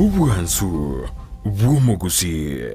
Obwansu bw'omogusii.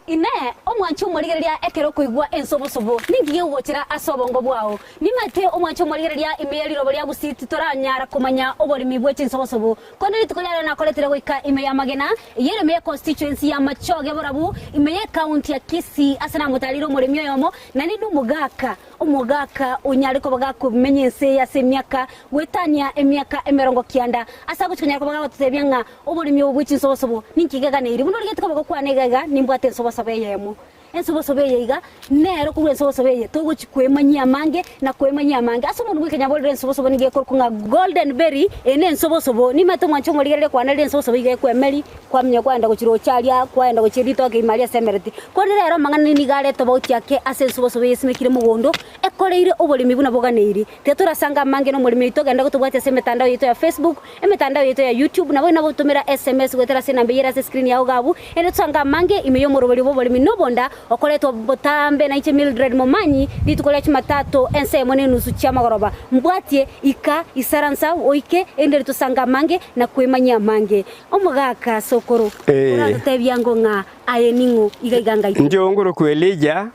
Inee! Omwanche omorigereria ekero okoigwa ensobosobo, ninki gegogochera ase obongo bwao? Nimanyete omwanche omorigereria ime ye riroba ria Gusii titoranyara komanya oboremi bwe chinsobosobo, Korende rituko riarero nakoretire goika ime y'amagena, eyio ere ime ye constituency ya Machoge Borabu, ime ye county ya Kisii, ase namotareire omoremi oyomo, naende nomogaka, omogaka onyare koba gakomenya ense eye ase emiaka goetania emiaka emerongo kianda, ase agochia konyara koba gagototebia ng'a oboremi obo bwe chinsobosobo ninki geganeiri. Buna origetie koba gokwana iga iga, nimbwate ensobosobo eyemo. Ensobosobo eye iga nero korwa ensobosobo eye togochia kwemanyia amange na kwemanyia amange. Ase omonto bw'ekenyaborero ensobosobo nigo ekorokwa ng'a golden berry, eye nensobosobo. Nimanyete omwancho omorigereria kwane riria ensobosobo iga ekwemeri, kwamanya kwaenda gochia roche aria, kwaenda gochia ritoke ime aria ase emereti. Korende rero amang'ana nigo are tobauti ake ase ensobosobo eye esimekire mogondo, ekoreire oboremi buna boganeiri. Tiga torasange amange nomoremi oito, genda gotobwatia ase emetandao yaito ya Facebook, Emetandao yaito ya YouTube nabo inagotomera SMS goetera ase enamba eyio ere ase escreen yao iga abwo, erinde tosange amange ime y'omoroberio bw'oboremi na obonda okoretwa botambe nainche Mildred Momanyi rituko ria Chumatato ensa eyemo na enusu chiamagoroba. Mbwatie, ika, isaransa, oike, erinde ritosange amange na kwemanyia amange. Omogaka Sokoro, oratotebia ango ng'a aye ning'o iga iga ngaito? Inche ngorokwa Elijah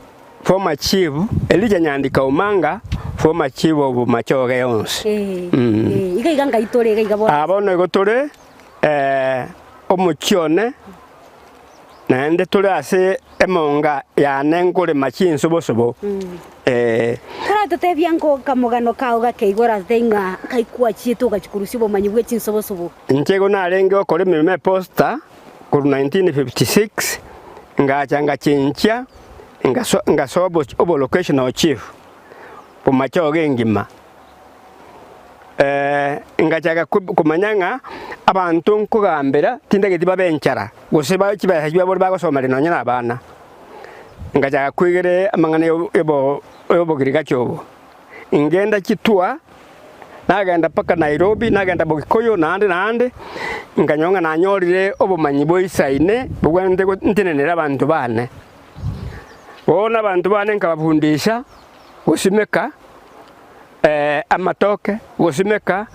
Former chief Elijah Nyandika Omanga, former chief of Machoge yonsi. Eh, iga iga ngai tore iga iga bono. Ah, bono igo tore eh, omochie one naende tore ase emonga yane nkorema chinsobosobo eh. Koratotebia nko kamogano kao gake igo oratotebie ng'a nkai kwachiete ogachia korusia obomanyi bwe chinsobosobo. Inche igo narenge gokora emeremo eposta korwa 1956 ngacha ngachenchia ngasoa obolocational chief bomachoge engima. Ngachaka komanya ng'a abanto nkogambera tindageti babe enchara gose chibesa chiabo bagosomeria nonye na abana. Ngachaka kwegera amang'ana yobogirigacha obo. Ingenda chitwa, nagenda mpaka Nairobi, nagenda Bogikoyo, naende naende, nkanyora ng'a nanyorire obomanyi bwa isaine bobwenerete go ntenenere abanto bane. Bono abanto bane nkabafundisha gosimeka amatoke, gosimeka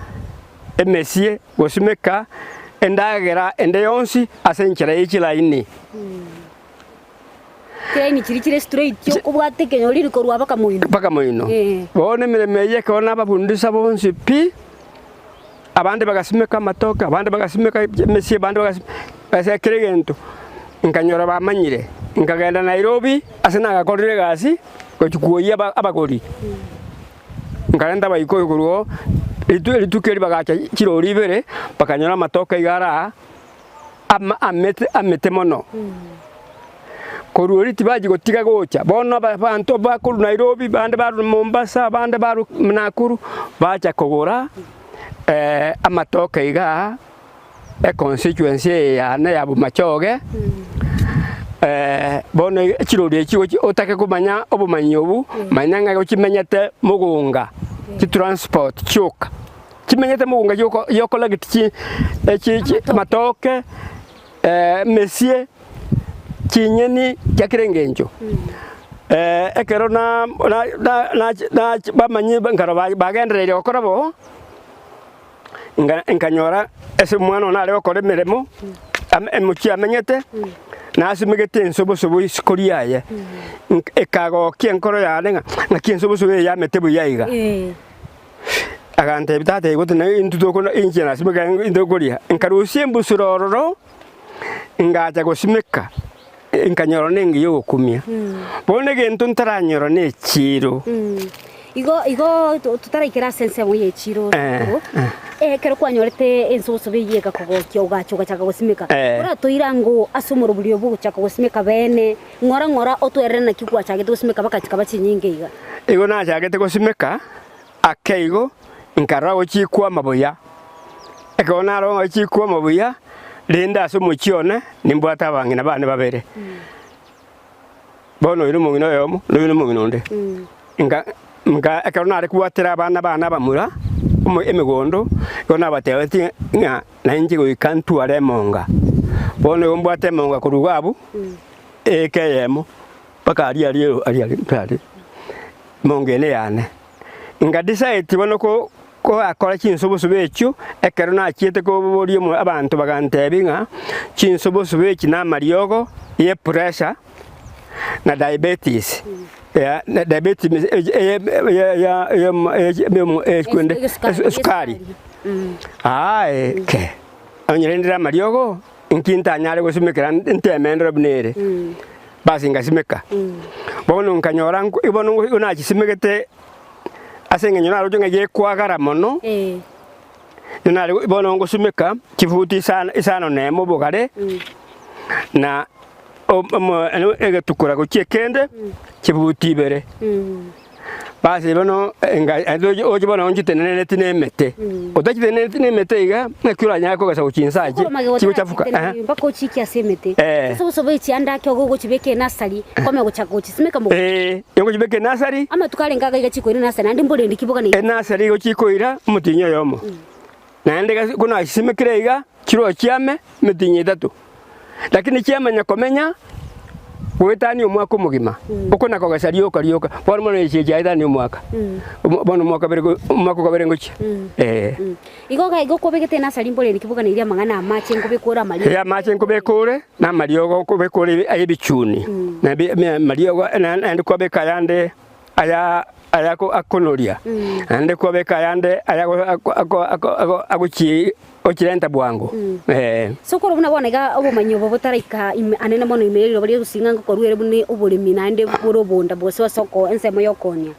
emesie, gosimeka endagera ende yonsi ase enchera ye chilaini. Chilaini chiria chire straight okobwata ekenyoro riri korwa mpaka moino. Mpaka moino. Eh. Bono emeremo eye ekero nabafundisa bonsi pi, abande bagasimeka amatoke, abande bagasimeka emesie, abande bagasimeka ase kera egento, nkanyora bamanyire. Nkagenda Nairobi ase nagakorire egasi, gochia kwoyia aba abagori. Nkarenta abaikoyo korwa oo, rituko erio bagacha chirori ibere, bakanyora amatoke iga are aa. amete amete mono. Korwa erio tibachia gotiga gocha, bono abanto bakorwa Nairobi, bande barwa Mombasa, abande barwa Nakuru, bacha kogora amatoke igaa econstituency eye yane ya Bomachoge, bono chirori echi gochi otake komanya obomanyi obwo, manya ng'a gochimenyete mogonga, chitransport chioka. Chimenyete mogonga y'okolageti chi chi chi amatoke, emesie, chinyeni chia kera engencho. Ekero na na na na bamanyie nkarora bagendereire gokora bo, nka nkanyora ase omwana one are gokora emeremo, omochie amenyete, nasimegete ensobosobo isiko riaye, ekagokia enkoro yane ng'a ng'aki ensobosobo eye yamete buya iga. Agantebia, Tata igo tuna intwe tokona inche nasimeka intwe tokoria. Nkarusia embusuro ororo, ngacha gosimeka, nkanyora nengiya ogokumia. Bono egento ntaranyora ne echiiro. Igo igo totaraikera ase ensemo ye echiiro Eh, eh, ekero kwanyorete ensobosobo eyio ekakogokia ogacha ogachaka gosimeka, Eh. oratoire ango ase omorobori obo ogochaka gosimeka beene, ng'ora ng'ora otwerere naki gwachagete gosimeka mpaka chikaba chinyinge iga. Igo nachagete gosimeka, Ake igo nkarora gochikwama buya. Ekero narora gochikwama buya, rende ase omochie one nimbwate abang'ina bane babere. Bono oyo nomong'ina oyomo, na oyo nomong'ina onde. Nka nka ekero nare kobwatera abana bane abamura omo emegondo, igo nabatebetie ng'a nainche goika ntware emonga. Bono igo mbwate emonga korwa iga abwo, eka eyemo, mpaka aria aria aria aria aria, emonga eye neyane. Nga decide bono ko koakora chinsobosobo echio, ekero nachiete koboria omo abanto bagantebia ng'a chinsobosobo echi na amariogo ye pressure na diabetes, ya na diabetes esukari, aaye ke, onye rende amariogo inki ntanyare gosimekera nteme ndore buna ere. Basi ngasimeka. Bono nkanyora nko bono igo nachisimegete ase eng'encho naroche ng'a gekwagara mono, nigo nare bono ngosimeka chifuti isano isano na emo obogare, na omo egetukora gochia ekende chifuti ibere. Basi bono oche bono nchitenenereti na emete, otachitenenereti na emete iga, naki oranyare kogesa gochia inse aye chigochafuka eh. Mpaka ochiike ase emete. Eh. Ase obosobo echianda ake ogo ogochibeka enasari, kwamanya gochaka gochisimeka mogondo. Eh, ogochibeka enasari. Amatuko arenge iga iga chikoira enasari naende mborendi ki bogana iga. Enasari igo chikoira omotienyi oyomo, naende gasi ko nachisimekire iga, chiroo chiame emetienyi etato. Lakini chiamanya komenya goetania omwaka omogima, okona kogesa rioka rioka, bono mono echi chiaetania omwaka, bono omwaka kabere omwaka okabere ngochia, eh. Igo iga igo okobegete enasari mborende ki boganeirie amang'ana amache nkobeka ore amariogo. Eh, amache nkobeka ore, na amariogo nkobeka ore aye ebichuni, na ebi amariogo naende kwabeka ayande aya aya akonoria, naende kwabeka ayande aya agochie gochirenta bwango, eh. Sokoro buna bono iga obomanyi obo botaraika ime anene mono ime ye riroba ria gusii ng'a ngokorwa ere buna oboremi naende bore obonda bwose ase oko ensemo y'okoonia.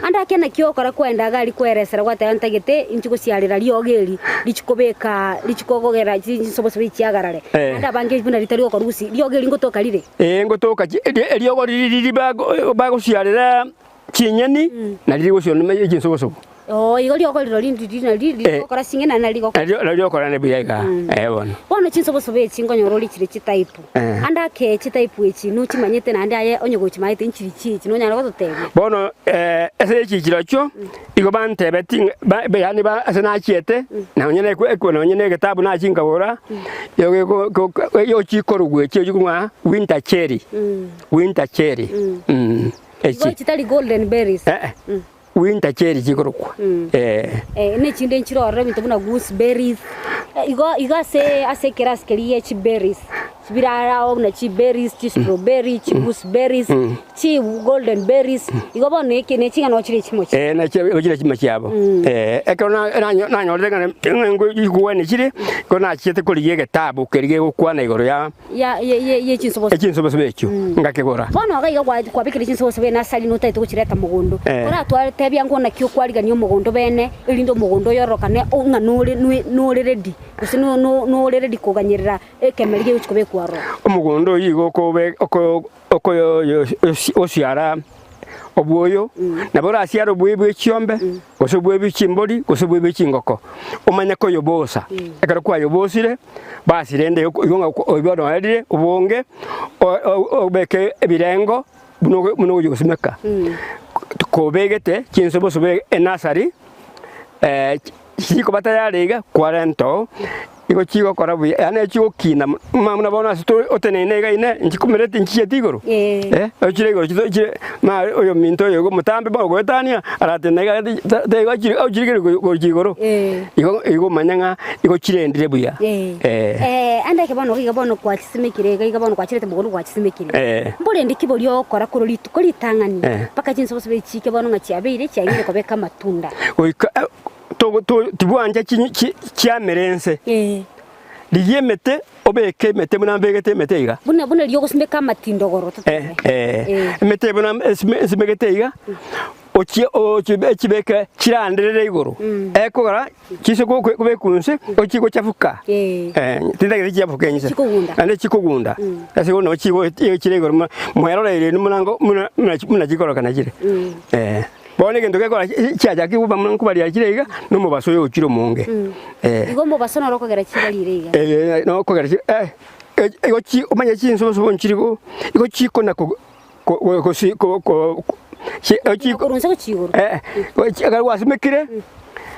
Ande akia naki okora kwenda iga aria kweresera gwateba ntagete inchi gosiarera riogo eri richi kobeka richi kogera chinsobosobo echi chiagarare. Naende abange buna ritari gokorwa gusii riogo eri ngotoka rire. Ee, ngotoka eriogo riria bagosiarera chinyeni, nario rigosiarera chinsobosobo. Oo, igo riogo rirorio ndiri nari rigokora ching'eni naende nari rigokora. Nario rigokora ne buya igaa, ee bono. Bono chinsobosobo echi nkonyora ore chire chitaipu. Ande ake chitaipu echi nochimanyete naende aye onye gochimaete nchiri chichi nonyare gototebia. Bono ase echi chirochio igo bantebeti ng'a ba yaani ba ase nachiete nonye na ekwe nonye na egetabu nachia nkagora, yochikorogwa echi echio ng'a winter cherry, winter cherry, echi. Igo chitari golden berries. Eh eh, winter cherry chikorokwa, eh. Eh, na echinde nchire ororo ebinto buna goose berries, igo igo ase ase ekerasi keria gie chiberries, bire arao buna chiberries, chistrawberry, chigoose berries, chi golden berries, igo bono eke ne ching'ana ochire chimo chi. Eh, nachi ochire chimo chiabo. Eh, ekero na- nanyo- nanyorete ng'a ng'a ngo igwane chire, igo nachiete korigia egetabu keria gegokwana igoro ya Ya ye ye ye chinsobosobo. echinsobosobo echio, ngakegora. Bono iga iga kwa kwabekire chinsobosobo enasari notagete gochireta mogondo, Eh. oratwatebia ng'o naki okwarigania omogondo bene, erinde omogondo oyororokane o ng'a nore nwe nore ready, gose no no nore ready koganyerera ekemeri kegochi kobekwa ororo. Omogondo oyio igo okobe oko okoyosiara obwoyo, nabo orasiare obwoyo bwe chiombe, gose obwoyo bwe chimbori, gose obwoyo bwe chingoko, omanye koyobosa. Ekero kwayobosire, basi rende igo ng'a obo noerire obonge, obeke ebirengo buna buna ogochia gosimeka. Kobegete chinsobosobo enasari, chikoba tayari iga, kwarenta oo. Nigo chigokora buya, yaani echigokina buna bono ase tore oteneine iga ine, nchikumereti nchichieti igoro, eh, ochire igoro chito chire ma oyominto oyo igo omotambe bono goetania, aratene iga taigo achire ochirigere gochia igoro, igo igo omanye ng'a igo chirendire buya, eh. Ande eke bono iga bono kwachisimekire iga iga bono kwachirete mogondo gwachisimekire, mborende ki boria ogokora korwa rituko ritang'ani mpaka chinsobosobo echi chiike bono ng'a chiabeire chiabeire kobeka amatunda? Goika Tibwancha chiamere ense. Rigia emete, obeke emete buna mbegete emete iga. Buna buna riria ogosimeka amatindogoro totebe. Emete buna nsimegete iga, ochie ochibeke chiranderere igoro, ekogera chise kobekwa inse, ochie gochafuka, tintagete chichafuke inse, naende chikogunda, ase igo nabo chire igoro mweroreire inwe buna buna chikorokana chire. Bono egento gekora chiachakire koba buna nkobaria chire iga, na omobaso oyo ochire omonge. Eh. Igo omobaso noro okogera chibarire iga. Eh, nokogera chi eh, eh, igo chi omanye chinsobosobo nchiri go, igo chikona ko ko gosi ko ko chi chiko Korwa inse gochia igoro. eh, ekero gwasimekire,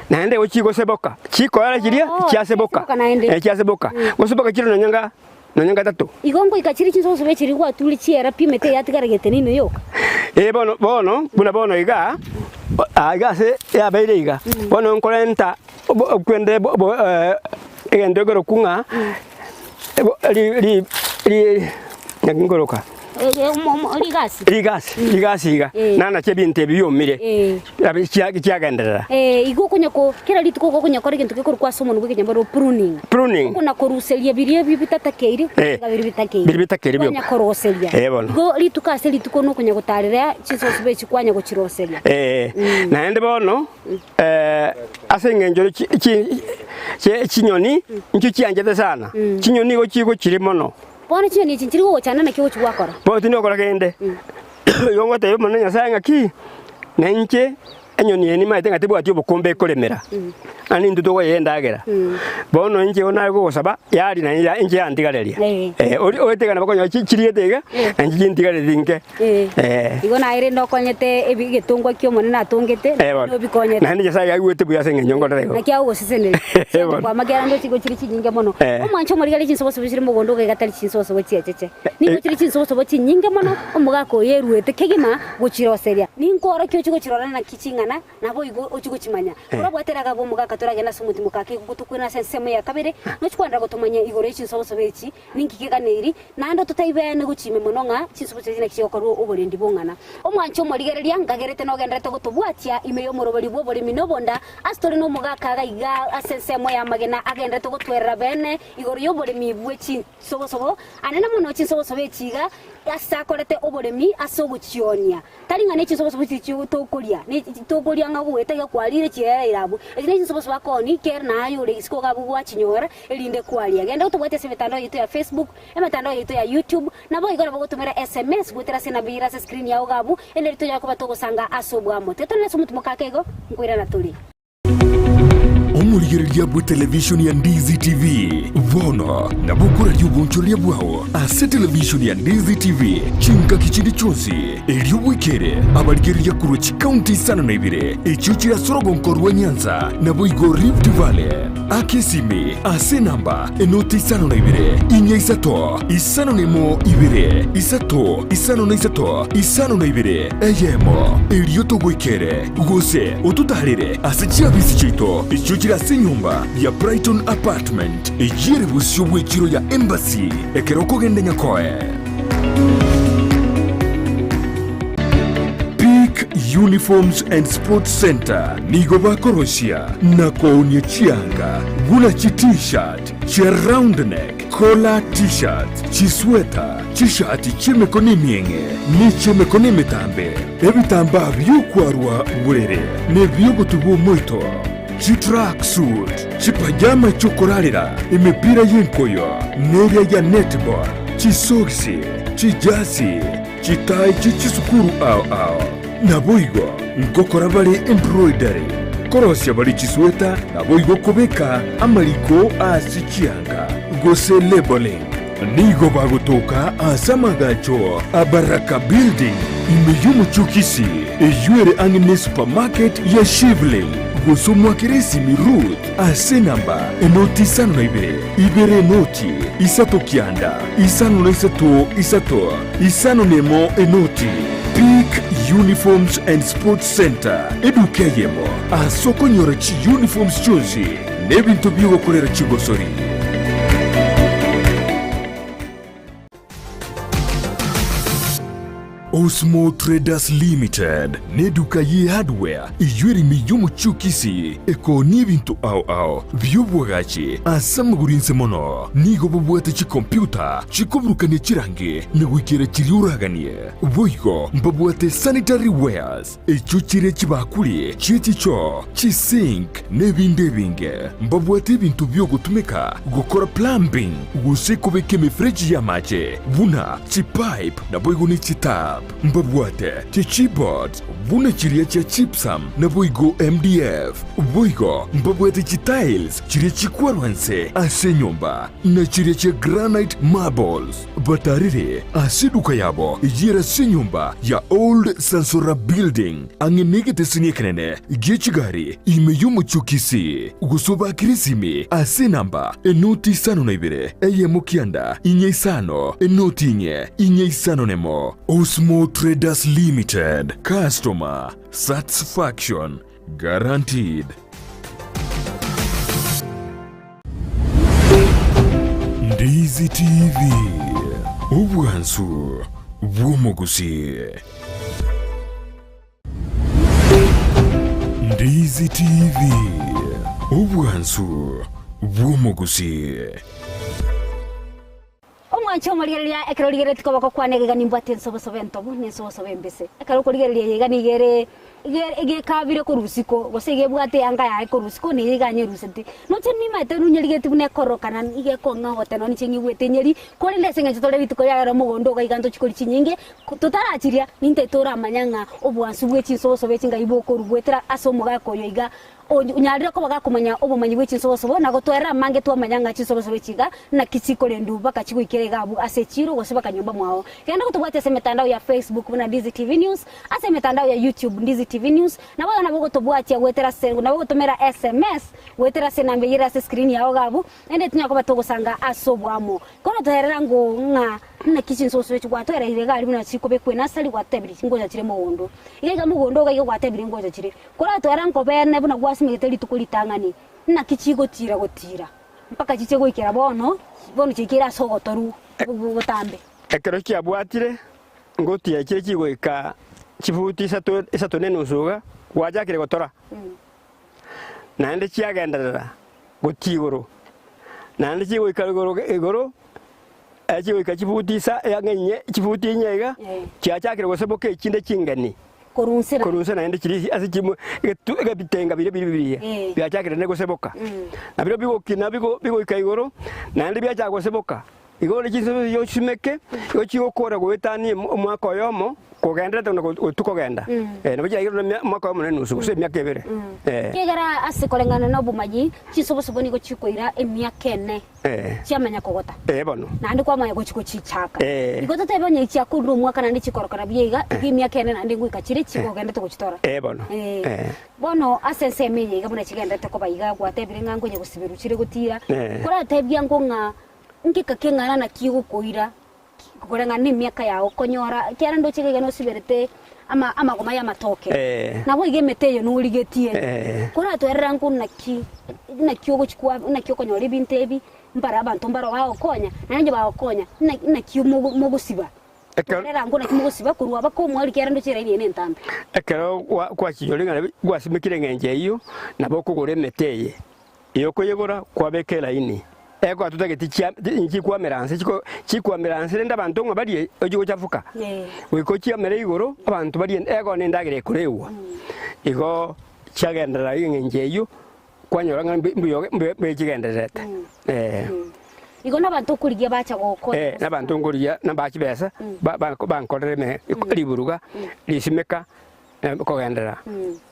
naende igo chigoseboka, chikoera chiria, Oo, chiaseboka, chiaseboka naende. eh, chiaseboka, goseboka chire nonya nga nonya gatato. Igo ngoika chire chinsobosobo echi riria gwature chiera pi emete eyatigaragete neino yoka. Ee bono, bono, buna bono iga, Aiga ase yabeire iga, bono nkorenta okwende egento ekerokwa ng'a ri ri naki nkoroka? Rigasi. Rigasi, rigasi iga, nanache ebinto ebi biomire, chiagenderera. Igo okonya ko kera rituko igo okonya kora egento gekorokwa ase omonwa bw'ekenyamorero pruning. Pruning. Okona koruseria biria ebio bitatakeiri, kotiga biria bitakeiri. Biria bitakeiri bioka. Kwanya koroseria. Eh, bono. Igo rituko ase rituko nokonya gotarera chinsosi echi kwanya gochiroseria. Eh, naende bono ase eng'encho chi chi chi chinyoni inche chianchete sana, chinyoni nigo chigochiri mono. Bono chinyoni echi nchiri gogochanda naki ogochia gwakora. Bono tindi gokora kende, igo ngotebia Omonene Nyasae ng'aki, na inche enyoni eye nimaete ng'a tebwati obokombe ekoremera, naende intwe tokoyea endagera. Bono inche igo nare kogosaba, yaria naende ya inche yantigareria. Oria oetegana bakonyora chi chiriete iga, na inche chintigaretie inke. Igo naye rende okonyete ebi egetongwa ki'Omonene atongete, Eh, bono. naende obikonyete. Naende Nyasae aigwete buya ase eng'encho nkorera igo. Naki agogoseseneria. Eh, Chiancha bono. kwama kiagera ndoche igo chire chinyinge mono. Eh. Omwanche omorigare chinsobosobo chire mogondo iga tari chinsobosobo chiacheche. Nigo chire chinsobosobo chinyinge mono, omogaka oyo eruete kegima gochiroseria. Ninkoorokia ochie gochirora naki ching'ana, naboigo ochie gochimanya. Korabwate riaga bw'omogaka toragende ase omotimoka ake igo tokwene ase ensemo ya kabere, nochie kwenderera gotomanya igoro ye chinsobosobo echi, Ninki keganeiri, naende ototaibeene gochia ime mono ng'a chinsubu chiaye naki chigokorwa oborendi bw'ong'ana. Omwanche omorigereria, nkagerete nogendererete gotobwatia ime y'omoroberi bw'oboremi na obonda, ase tore nomogaka iga iga ase ensemo y'amagena agendererete gotwerera beene igoro y'oboremi bwe chinsobosobo, anene mono chinsobosobo echi iga ase akorete oboremi ase ogochionia. Tari ng'a nechinsobosobo chiria tokoria, tokoria ng'a goeta iga kwarire chiaereire abwo. Echi nechinsobosobo akoonia, kere naye ore isiko iga abwo gwachinyora, erinde kwaria. Genda otobwate ase emetandao yaito ya Facebook, emetandao yaito ya YouTube, naboigo nabo ogotomera SMS goetera ase enamba eyere ase screen yao iga abwo, erinde tonyare koba togosanga ase oboamo. Tiga torore ase omotimoka ake igo, nkoirana tore. Omorigereria bw'etelevishoni ya Ndizi TV bono nabo okoraria obonchoreria bwao ase televishoni ya Ndizi TV chingaki chinde chionsi, erio bwekere abarigereria korwa chikaunti isano na ibere echio chire ase orogonko rwa Nyanza naboigo Rift Valley. Aka esimi ase enamba enoti isano na ibere, inya isato, isano na emo ibere, isato, isano na isato, isano na ibere, eyemo, erio togoikere, gose ototaarere ase chiabisi chiaito echio chire ase enyomba ya Brighton Apartment, eyio ere bosio bw'echiro ya Embassy, ekero okogenda Nyakoe. Peak Uniforms and Sports Centre nigo bakorosia na koonia chianga buna chi T-shirt, chia round neck, collar T-shirts, chisweta, chishati chi'emekono emieng'e ne chi'emekono emetambe, ebitambaa bi'okwarwa borere na ebi'ogotubwa omoito, chitracksuit, chipajama chi'okorarera, emepira y'enkoyo, neria ya netball, chisogisi, chijasi, Chitai chie chisukuru ao ao. Naboigo ngokora bare embroidery, korosia bare chisweta, naboigo kobeka amariko ase chianga, gose labeling. Nigo bagotoka ase amagacho a Baraka Building ime y'omochie o Kisii, eyio ere ang'e ne supermarket ya Shivling, gose omwakere esimi Ruth ase enamba enoti isano na ibere, ibere enoti, isato kianda, isano na isato, isato. Isano nemo enoti, Peak Uniforms and Sports Centre, eduka eyemo ase okonyora chiuniforms chionsi na ebinto bi'ogokorera chigosori. Osmo Traders Limited neduka ye hardware eyio ere ime y'omochie o Kisii ekoonia ebinto ao ao bi'obwagachi ase amagoro inse mono. Nigo bobwate chikompyuta chikoburukania chirangi na goikera chiria oraganie. Boigo mbabwate sanitary wares echio chire chibakuri chie chichoo, chisink na ebinde ebinge. Mbabwate ebinto bi'ogotumeka gokora plumbing gose kobeka emefereji y'amache buna chipipe naboigo ne chitap. Mbabwate chichipboards buna chiria chia gypsum naboigo MDF. Boigo mbabwate chitiles chiria chikwarwa nse ase enyomba na chiria chia granite marbles. Batarire ase eduka yabo eyere ase enyomba ya Old Sansora Building ang'e negeteseni ekenene gie chigari ime y'omochie o Kisii. Gose obakere esimi ase enamba enoti isano na ibere, eyemo kianda, inye isano, enoti inye, inye isano nemo. Osmo. Mo Traders Limited, customer satisfaction guaranteed. Ndizi TV, obwansu bw'omogusii. Ndizi TV, obwansu bw'omogusii. Omwanche omorigereria ekero origereretie koboko kwane iga nimbwate ensobosobo entobu na ensobosobo embese. Ekero okorigereria eye iga nigo ere iga iga ekabire korwa isiko, gose iga ebwate eanga yaye korwa isiko na eye iga anyerusetie. Noche nimaete nunyerigetie buna ekororokana iga ekong'a ogoteba nonya inche ng'igwete nyeri, korende ase eng'encho tore rituko ria rero mogondo iga iga ntochia koria chinyinge, totarachiria nintagete oramanya ng'a obwansu bwe chinsobosobo echi ngai bokorwa goetera ase omogaka oyo iga Onyarire koba gakomanya obomanyi bwe chinsobosobo, na gotwerera amange twamanya ng'a chinsobosobo echi iga naki chikorendwa baka chigoikera iga abwo ase echiiro gose baka nyomba mwao. Genda gotobwatia ase emetandao ya Facebook buna Ndizi TV News, ase emetandao ya YouTube Ndizi TV News, nabo iga nabo ogotobwatia goetera ase nabo ogotomera SMS goetera ase enamba eyio ere ase escreen yao iga abwo, naende tinyara koba togosanga ase oboamo. Korotoherera ngo ng'a naki chinsobosobo echi gwatwereire iga aria buna chikobekwa enasari gwatebirie ngocha chire mogondo. Iga iga mogondo iga iga gwatebirie ngocha chire. Koratware nkobene buna gwasimegete rituko ritang'ani, naki chigotiira gotiira, mpaka chiche goikera bono, bono chiaikeire ase ogotorwa botambe. Ekero chiabwatire, ngotiira chire chigoika chifuti isato, isato na enusu iga, gwachakire gotora. Naende chiagenderera gochia igoro, naende chigoika igoro igoro, chigoika chifuti isa ang'e inye, chifuti inye iga, chiachakire goseboka echinde chingeni. Korwa inse naende. Korwa inse naende chiria ase chimwe egetu ebitenga biria biria biria Eh. biachakire naende goseboka. Na biria bigokina bigo bigoika igoro, naende biachaka goseboka. Igo ore chinsobo echi osimeke, igo chigokora goetania emo omwaka oyomo, kogenderete na gotu kogenda. Eh, nabo chiaikire buna emia omwaka oyomo na enusu, gose emiaka ebere. Eh. Ekiagera ase koreng'ana nobomanyi, chinsobosobo nigo chikoira emiaka ene. Eh. Chiamanya kogota. Eh, bono. Naende kwamanya gochia gochichaka. Eh. Igo totebe onye chiakorire omwaka naende chikorokana buya iga, iga emiaka ene naende ngoika chire chigogendete gochitora. Eh, bono. Eh. Eh. Bono ase ensemo eye iga buna chigenderete koba iga, gwatebire ng'a nkonye gosiberwa chire gotira, Eh. koratebia nko ng'a ngeka keng'ana naki ogokoira koreng'ana na emiaka yao konyora, ekiagera ndoche iga iga nosiberete ama amagoma y'amatoke. Eh. Nabo iga emete eye norigetie. Eh. Koratwerera nko naki, naki ogochi kwa naki okonyora ebinto ebi, mbare abanto mbaro bagokonya, naende onye bagokonya, naki naki mogo mogosiba. Ekero Twerera nko naki mogosiba korwa abake omwari ekiagera ndoche eraini eye nentambe. Ekero gwa gwachinyora ng'a gwasimekire eng'encho eyio, nabo okogora emete eye. Eyokoyegora kwabeka elaini, ekoa totageti chia chikwamera nse chiko chikwamera nse rende abanto ng'a barie ochi gochafuka, goika ochiamere igoro abanto barie ego na endagera ekoregwa. Igo chiagenderera eng'encho eyio kwanyora ng'a mbu mbuya mbuya mbuya chigendererete eh. Igo nabanto okorigia bacha gokonya Eh, nabanto nkorigia nabaa chibesa ba ba bankorere ime riburuga risimeka Kogenderera.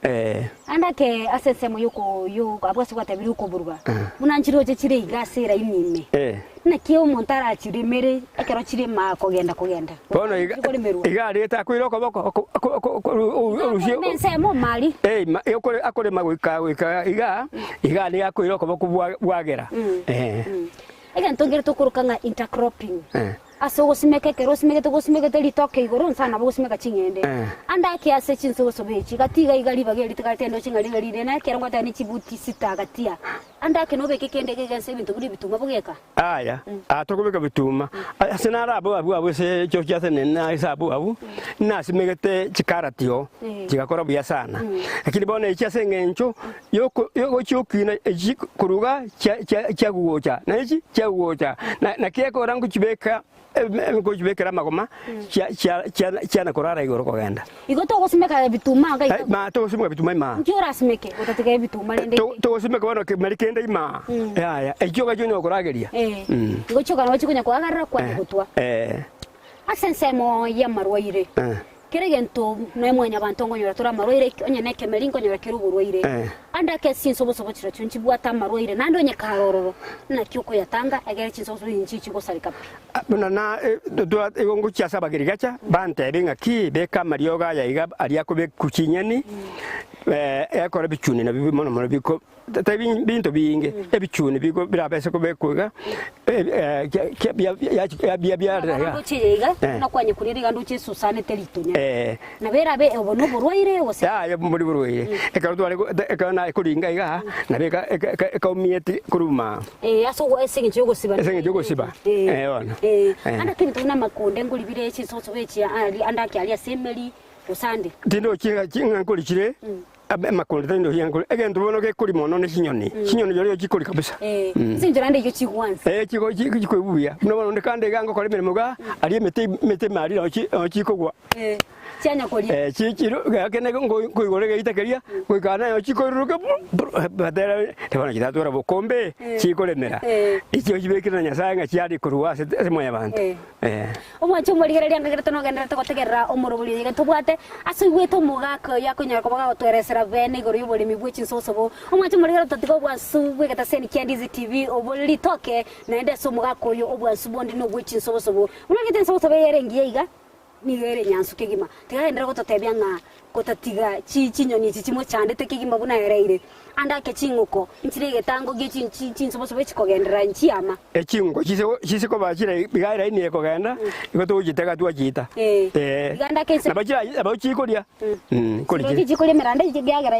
Eh. Ande ake ase ensemo y'oko yo abwo ase gwatebirie okoburuga, buna nchiroche chire iga ase eraini ime. Eh. Naki omonto arachiremere ekero chire maa kogenda kogenda? Bono iga Chikoremerwa. iga ariete akoira okoboko oko oko oko oko orusie Akorema ensemo mari. Eh, ma ekore akorema goika goika iga iga nigo akoira okoboko bwa bwagera. Eh. Egento nkere tokoroka ng'a intercropping. Eh. Ase ogosimeka ekero osimegete gosimegete ritoke igoro nsa nabo ogosimeka ching'ende. Ande ake ase chinsobosobo echi, gati iga iga ribaga eri tigareti endoche ng'a ribe rinene, ekero ngoteba ne chibuti sita gatia. Ande ake nobeke kende gegense ebinto buna ebituma bogeka. Aya, aa tokobeka bituma, ase naro abwo abwo abwo ase echoki ase nene ase abwo abwo, nasimegete chikarati oo, chigakora buya sana. Lakini bono echi ase eng'encho yoko yogochia okina echi koruga chia chia chiagugocha, na echi chiagugocha, na naki ekora ngochibeka ngochibekera amagoma chia chia chia chiana korara igoro kogenda. Igo togosimeka ebituma iga iga. Ma togosimeka bituma imaa. Nki orasimeke gotatiga ebituma rende? To togosimeka bono kemeri kende imaa, yaya, ekio gachia onya gokorageria. Igo chioka nabo chikonya koagarera kwanya gotwa. Eh. Ase ensemo y'amarwaire. Kera egento noe mwanyabanto nkonyora tore amarwaire, onye nekemeri nkonyora kere oborwaire. Ande ake chinsobosobo chirochio nchibwate amarwaire, naende onye kare ororo, naki okoyatanga, egere chinsobosobo echi nchichi gosareka pi. Buna na igo ngochia ase abagirigacha, bantebie ng'a ki, beka amariogo aya iga aria akobekwa chinyeni, ekore ebichuni nabio mono mono biko tari binto binge, ebichuni bigo birabe ase kobekwa iga, Abana ndoche eye iga, buna kwanyekuririe iga ndoche esusanete ritonya. Nabo erabe obo noborwaire gose. Yaya mbori borwaire. Ekero tware ekero nare koringa igaa, nabo eka eka ekaumieti korwa maa. Ase ogo ase eng'encho yogosiba. Ase eng'encho yogosiba. Bono. Ande ake ebinto buna amakonde nkoribire chinsoso echi ande ake aria ase emeri gose ande. Tindochi ng'a nkori chire. Amakonde tari ndochi ng'a egento bono gekori mono ne chinyoni, chinyoni chiria chikori kabisa. Ase enchera ende eyio chigwansa. Eh, chigo chikoigwa buya. Buna bono onde kande iga ngokora emeremo iga, aria emete emete ime aria nao nao chikogwa. Chianya koria. Eh, chi chiro ekene nkoigora egeita keria, goika naye chikoiruruka buru buru batera bono chitatwara bokombe, chikoremera. Echio chibekire na Nyasaye ng'a chiari korwa ase ase mwanyabanto. Omwanche omorigereria nkagerete nogendererete gotegerera omorobori oyo iga tobwate ase oigwete omogaka oyo akonyara koba gagotweresera bene igoro y'oboremi bwe chinsosobo. Omwanche omorigereria totatiga obwansu bw'egetaseni kia Ndizi TV obore ritoke naende ase omogaka oyo obwansu bonde nobwe chinsobosobo. Buna rigete ensobosobo eye ere engiya iga nigo ere enyansu kegima. Tiga agenderere gototebia ng'a gotatiga chi chinyoni echi chimochandete kegima buna ereire. Ande ake ching'uko nchire egetango gie chinsobosobo echikogenderera nchiama. Eching'uko chise koba chire iga eraini ekogenda, igo togochitega twachiita. Iga ande ake ense. Nabo chira nabo chikoria. Nkori chire. Chikoria emeranda ekiagera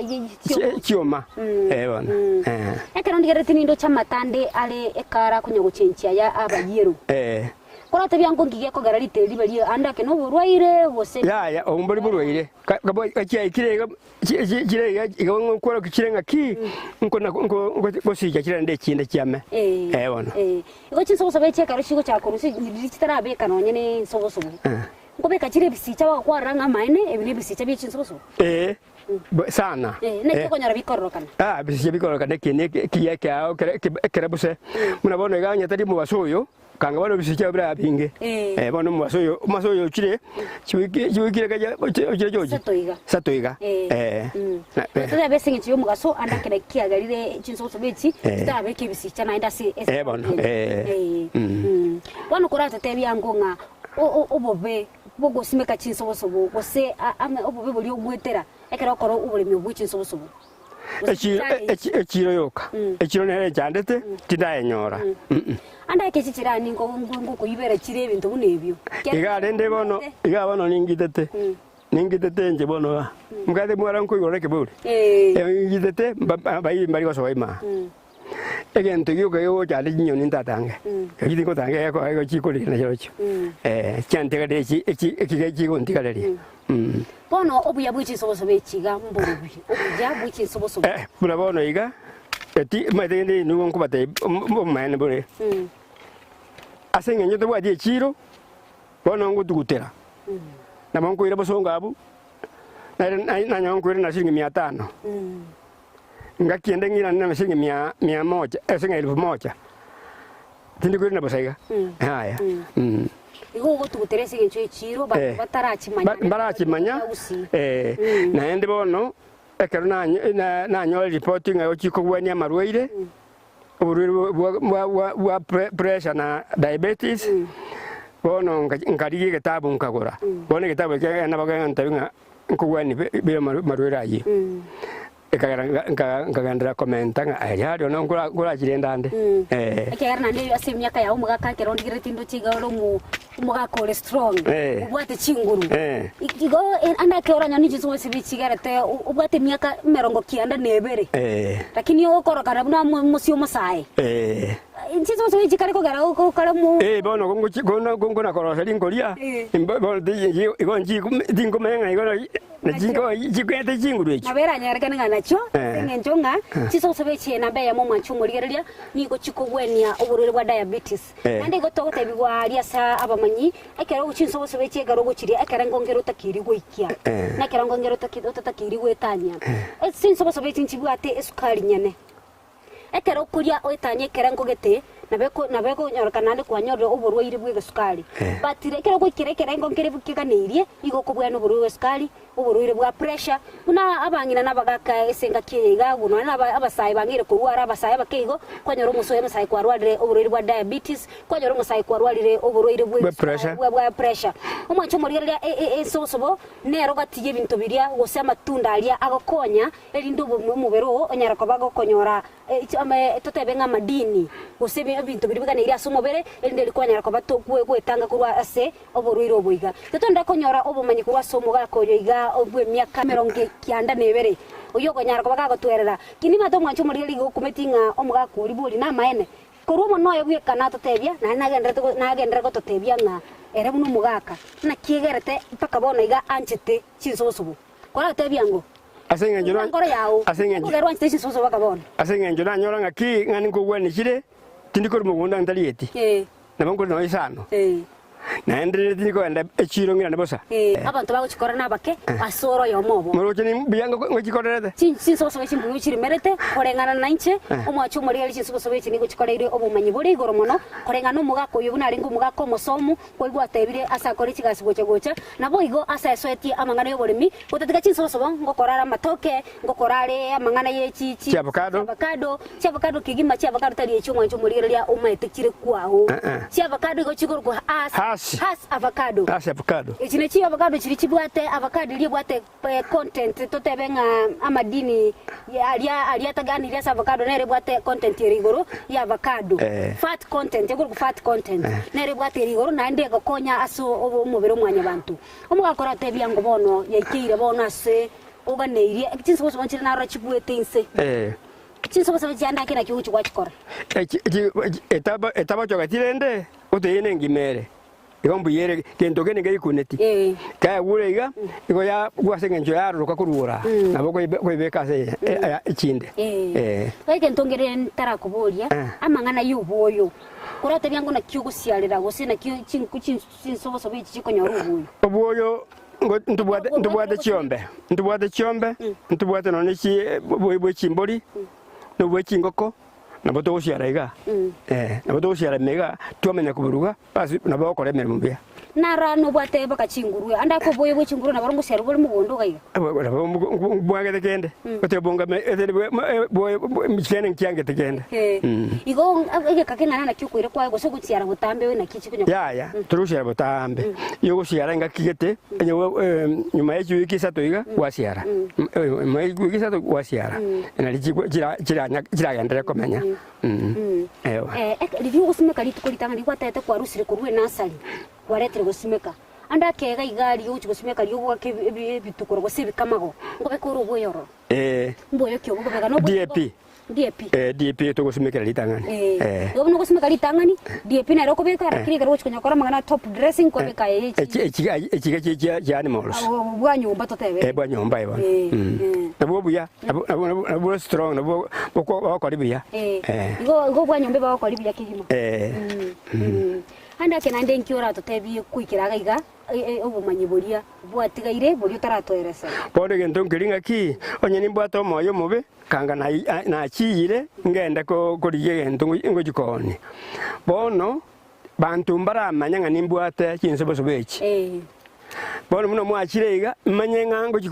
chioma. Eh bono. Ekero ndigerereti nindoche amatande are ekara konya gochenchia aya abayiero. Koratebia nko nki gekogera riteri ribe rie ande ake noborwaire gose. Yaya, obo mbori borwaire. Gachiaikire iga chire iga igo nkokworokia chire ng'aki nkona gosicha chire naende echinde chiame. Eh bono. Igo chinsobosobo echi ekero chigochaka korwa ase riria chitarabeka nonye ne ensobosobo, nkobeka chire ebisicha bagokwarora ng'a amaene ebi nebisicha bie chinsobosobo? Ee, sana. Naki okonyora bikororokana? Ah, ebisicha bikororokana ekieni ekiya ekeao ekere buse. Buna bono iga onye tari omobaso oyo, Kanga bono ebisicha bire abinge. Eh. Bono omobaso oyo, omobaso oyo ochire chiwiki chiwiki reka chia ochire chochi. Isato iga. Isato iga. Eh. Eh. Mm. Na- eh. Totebe ase eng'encho y'omogaso ande ekero kiagerire chinsobosobo echi Eh. chitarabeka ebisicha naende ase ase Eh, bono, eh. Eh. Mm. Mm. Bono koratotebie ango ng'a o- o- obobe bw'ogosimeka chinsobosobo gose a- ame obobe boria ogwetera ekero okora oboremi obwo bwe chinsobosobo. Echiro echiro yoka, echiro nere enchandete, tindayenyora. Ande ake chichirani ngokoibera chire ebinto buna ebio. Iga rende bono, iga bono ningitete, ningitete inche bono iga. Mokagete mwara nkoigora ekebori? Ningitete abairi mbari gosoa ime aa. Egento gioka gegochanda chinyoni ntatange, erio tingotanga egekora igo chikoria nachirochio. Chiantigareria echi echi eki chigontigareria. Bono obuya bwe chinsobosobo echi iga mborobi, obuya bwe chinsobosobo. Buna bono iga, eti omanyete rende nigo nkobatebia obomaene bore, ase eng'encho tobwati echiiro, bono ngotugutera, nabo nkoira bosongo abwo, nere nanyora nkoira na shilingi mia tano. Ngaki ende ng'irane na shilingi mia mia moja, ase ng'a elfu moja, tindi koirana bosa iga, yaya. Igo ogotugutera ase engencho y'echiiro Eh, batarachimanya ba- mbarachimanya, eh, naende bono ekero nanyo- na- nanyora ripoti ng'a gochia kogwania amarwaire, oborwaire bwa- bwa- bwa- bwa pre- pressure na diabetes, bono nka- nkarigia egetabu nkagora, bono egetabu ekio nabo kegontebia ng'a nkogwania bire amarwaire ayio. Ekagera nkagenderera komenta ng'a aria aria one nkorachirende ande. Eh. Ekiagera naende ase emiaka yao omogaka ekero ondigerereti ndoche iga ore omo omogaka ore strong, Eh. obwate chinguru. Eh. Igo ande ekero oranyore ninche inse gose chigerete obwate emiaka emerongo kianda na ebere, Eh. lakini okorokana buna omosie omosae. Eh. Inche inse gose chikare kogera okare mo. Eh, bono gongochi gono gongona korosia rinkoria, Eh. bono igo tinkomanya ng'a igo Chikwete chinguru echio. Nabo eranyarekane ng'a nachio, Eh. ase engencho ng'a chisobosobo echi enamba eyemo omwanchi omorigereria nigo chikogwenia oborwaire bwa diabetes. Eh. Naende igo togotebigwa aria ase abamanyi, ekero chinsobosobo echi ekero ogochiria ekerengo nkere otakeiri goikia, Eh. na ekerengo nkere otaki otatakeiri goetania. Ase chinsobosobo echi nchibwate esukari nyene. Ekero okoria oetanie ekerengo gete, Nabo eko nabo ekonyorekana naende kwanyorire oborwaire bw'egesukari. But ekero ogoikera ekerengo nkere keganeirie, igo okobwena oborwaire bw'esukari, oborwaire bwa pressure, buna abang'ina na abagaka ase engaki eye iga agwo nonya na aba abasae bang'eire korwara abasae abake igo, kwanyora omosoe omosae kwarwarire oborwaire bwa diabetes, kwanyora omosae kwarwarire oborwaire bwe Bwa pressure. bwa bwa pressure. Omwancho omorigereria e- e- ensobosobo nero gatiga ebinto biria gose amatunda aria agokonya erinde obo omobere oo onyare koba gokonyora Totebe ng'a amadini, gose ebinto biria biganeire ase omobere, erinde rikwanyara koba gwetanga korwa ase oborwaire obo iga. Totonyare konyora obomanyi korwa ase omogaka oyo iga bw'emiaka emerongo ekianda na ebere, oyio okonyara koba gagotwerera. Ki nimanyete omwancho omorigereria iga okumeti ng'a omogaka oria bori namaene? Korwa omonwa oye bweka natotebia, naende nagenderete nagenderere gototebia ng'a ere buna omogaka, naki egerete mpaka bono iga anchete chinsobosobo. Koratebia ng'o? Ase engencho Korwa enkoro yao, ase engencho ogerwa nchite chinsusu mpaka bono. Ase engencho nanyora ng'aki ng'a ninkogwanichire, tindi korwa mogondo ntarieti, Ee. nabo nkore nonya isano, Ee. naende rende tindi kogenda echiiro ng'irane bosa. Ee. Abanto bagochikora nabake ase ore oyomo obo. Moroche ni mbuya ngochikorerete? Chinsusu chimbuya chirimerete, koreng'ana nainche, omwache omorigereria chinsusu echi nigo chikoreire obomanyi bore igoro mono, koreng'ana nomogaka oyio buna arenge omogaka omosomu, Koigwa atebire ase akore chigasi gocha gocha, naboigo ase asoetie amang'ana y'oboremi, gotatiga chinsobosobo, ngokora are amatoke, ngokora are amang'ana ye chi chi Chiavocado. chiavocado, chiavocado kegima, chiavocado tari echio omwancho omorigereria omaete chire kwao. Eh-eh. Chiavocado igo chikorokwa has, Hasi. has avocado. Hasi avocado. Echi nachi avocado chiria chibwate avocado eria ebwate Content totebe ng'a amadini aria aria ataganirie ase avocado nere ebwate content ere igoro ya avocado. Fat content ekorokwa fat content nere ebwate ere igoro naende egokonya ase omobere o mwanyabanto. Omogaka oratebia ngo bono yaikeire bono ase oganeirie chinsobosobo nchire narora chibuete inse. Chinsobosobo chiande ake naki ogochia gwachikora. Etabochogeti rende goteyia nengima ere. Igo mbuya ere gento kende ngekuneti. Kayagure iga, igo yagwa ase engencho yaroroka korwa ora, nabo okoyebeka ase echinde. Ee. Egento nkere ntarakoboria, amang'ana y'oboyo, koratebia ng'o naki ogosiarera gose naki chinsobosobo echi chikonyora oboyo? Oboyo ntobwate ntobwate chiombe, ntobwate chiombe, ntobwate nonya oboyo bwe chimbori, na obwe chingoko, nabo togosiara iga, nabo togosiara ime iga, twamanya koburuga. Ase nabo ogokora emeremo buya. Naro nobwate mpaka chingurue, ande ake oboyo bwe chingurue nabo ngosiarwa bore mogondo iga iga. Nabo mbwagete kende, gose bongame kende nkiangete kende. Igo egeka keng'ana naki okoira kwaye gose ogochiara botambe oye naki chikonyoka. Yaya, tori gosiara botambe, igo ogosiara engaki gete, onye nyuma ye chiwiki isato iga gwasiara, nyuma ye chiwiki isato gwasiara, nari chiragenderere komenya. Riria ogosimeka rituko ritang'ani gwatagete kwarusire korwa enasari, kwaretire gosimeka. Ande akega iga aria ogochia gosimeka riria ogoaka ebitukora gose ebikamago, nkobeka ore oboyo ororo. Mboyo ki obo okobeka? Noboyo DAP. DAP. DAP togosimekera ritang'ani. Igo buna ogosimeka ritang'ani, DAP nere okobeka, lakini ekero ogochia konya kora amang'ana a top dressing nkobeka eye Echiga chia animals. Bwa nyomba totebe. Bwa nyomba igo. Nabwo obuya. Nabwo strong, nabwo bagokora buya. Igo igo bwanyomba bagokora buya kegima. Ande ake naende inki oratotebie goikera iga iga obomanyi boria bwatigaire boria otaratoeresera? Bono egento nkeria ng'aki, onye nimbwate omoyo omobe, kanga nachiyire ngende korigia egento ngochia koonia. Bono Banto mbaramanye ng'a nimbwate chinsobosobo echi. Bono buna mwachire iga, manye ng'a ngochia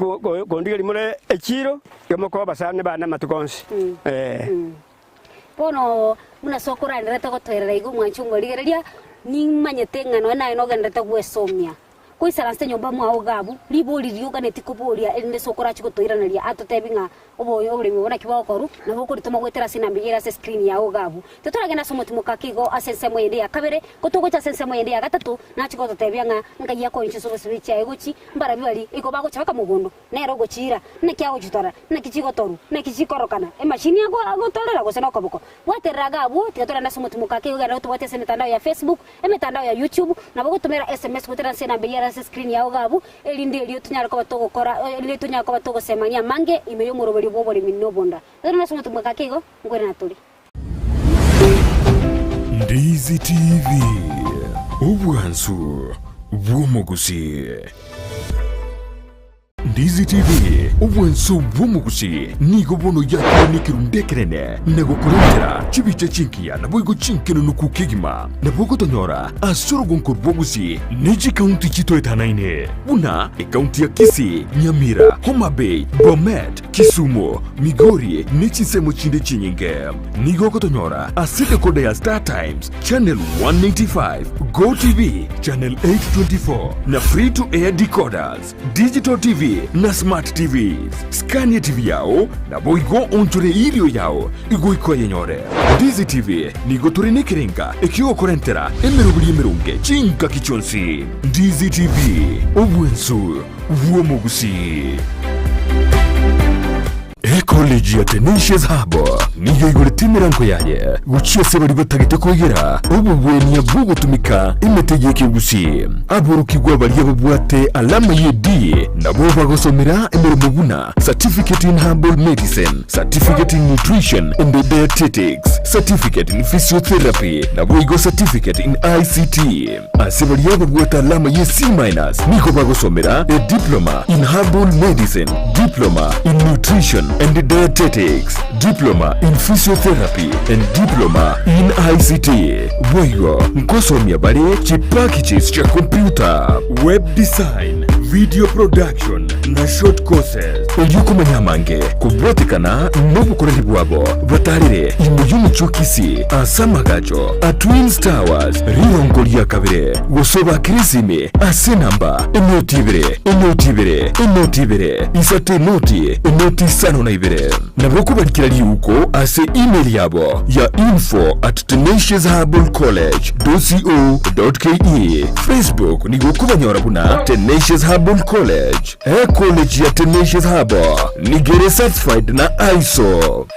kondigeria more echiiro, iga mokoba abasani bane amatuko onsi. Ee. Bono buna ase okoranderete gotoerera iga omwanchi omorigereria, nimanyete ng'a nonya naye nogenderete gwesomia. Koisaransa enyomba mwao iga abwo, ribori riria oganeti koboria erinde ase okorache gotoiraneria atotebi ng'a oboyo oboremi obo naki bogokorwa, nabo okoritoma goetera ase enamba eyio ere ase escreen yao iga abwo. Titoragenda ase omotimoka ake igo ase ensemo eyende ya kabere, ko togocha ase ensemo eyende ya gatato, nache gototebia ng'a nkai akoinchia ase obosibwa echiaye gochi, mbarabwo baria igo bagocha baka mogondo, nere ogochiira, naki agochitora, naki chigotorwa, naki chikorokana, emachini agotorera gose nokoboko. Bwaterera iga abwo, tiga torende ase omotimoka ake igo genda gotobwatia ase emetandao ya Facebook, Emetandao ya YouTube, nabo ogotomera SMS goetera ase enamba eyio ere ase screen yao iga abwo, erinde erio tonyare koba togokora erinde tonyare koba togosemania amange ime y'omoroberio bw'oboremi na obonda. Ekero nase omotomwa gake igo, nkoirana tore. Ndizi TV, obwansu bw'omogusii. Ndizi TV, obwanso bw'omogusi, nigo bono yakire nekerundu ekenene na gokorentera chibicha chingiya naboigo chinkenunuku kegima. Nabo ogotonyora ase orogonko rw'obosie ne chikaunti chitoetanaine buna ekaunti ya Kisii, Nyamira, Homa Bay, Bomet, Kisumu, Migori ne chinsemo chinde chinyinge. Nigo ogotonyora ase decoder ya Star Times, Channel 185, Go TV, Channel 824 na Free to Air decoders, Digital TV na Smart TVs. Scan TV yao naboigo onchore irio yao igoika oyenyore. Ndizi TV nigo tore nekerenga ekiogokorentera emeroberi emeronge chingaki chionsi. Ndizi TV, obwensu bw'omogusii. Ecollege ya Tenacious Hub nigo eigorete emerango yaye gochia ase baria batagete koigera obogwenia bw'ogotumika emete y'ekegusii. Aborokigwa baria babwate alama ye D nabo bagosomera emeremo buna Certificate in Herbal Medicine, Certificate in Nutrition and Dietetics, Certificate in Physiotherapy naboigo Certificate in ICT. Ase baria babwate alama ye C minus nigo bagosomera a Diploma in Herbal Medicine, Diploma in Nutrition and Dietetics, Diploma in Physiotherapy and Diploma in ICT. Boigo nkosomia bare chipackages chia computer, web design, video production na short courses. Erio komanya amange kobwatekana nobokoreri bwabo, batarere ime y'omochie o Kisii ase amagacho a Twins Towers rirongo ria kabere, gose obakere esimi ase enamba enoti ibere, enoti ibere, enoti ibere, isato enoti, enoti isano na ibere. Nabo okobarikera riuko ase email yabo ya info at tenaciousherbalcollege dot co dot ke. Facebook nigo okobanyora buna Tenacious Herbal College. Ecollege ya Tenacious Herbal nigo ere certified na ISO.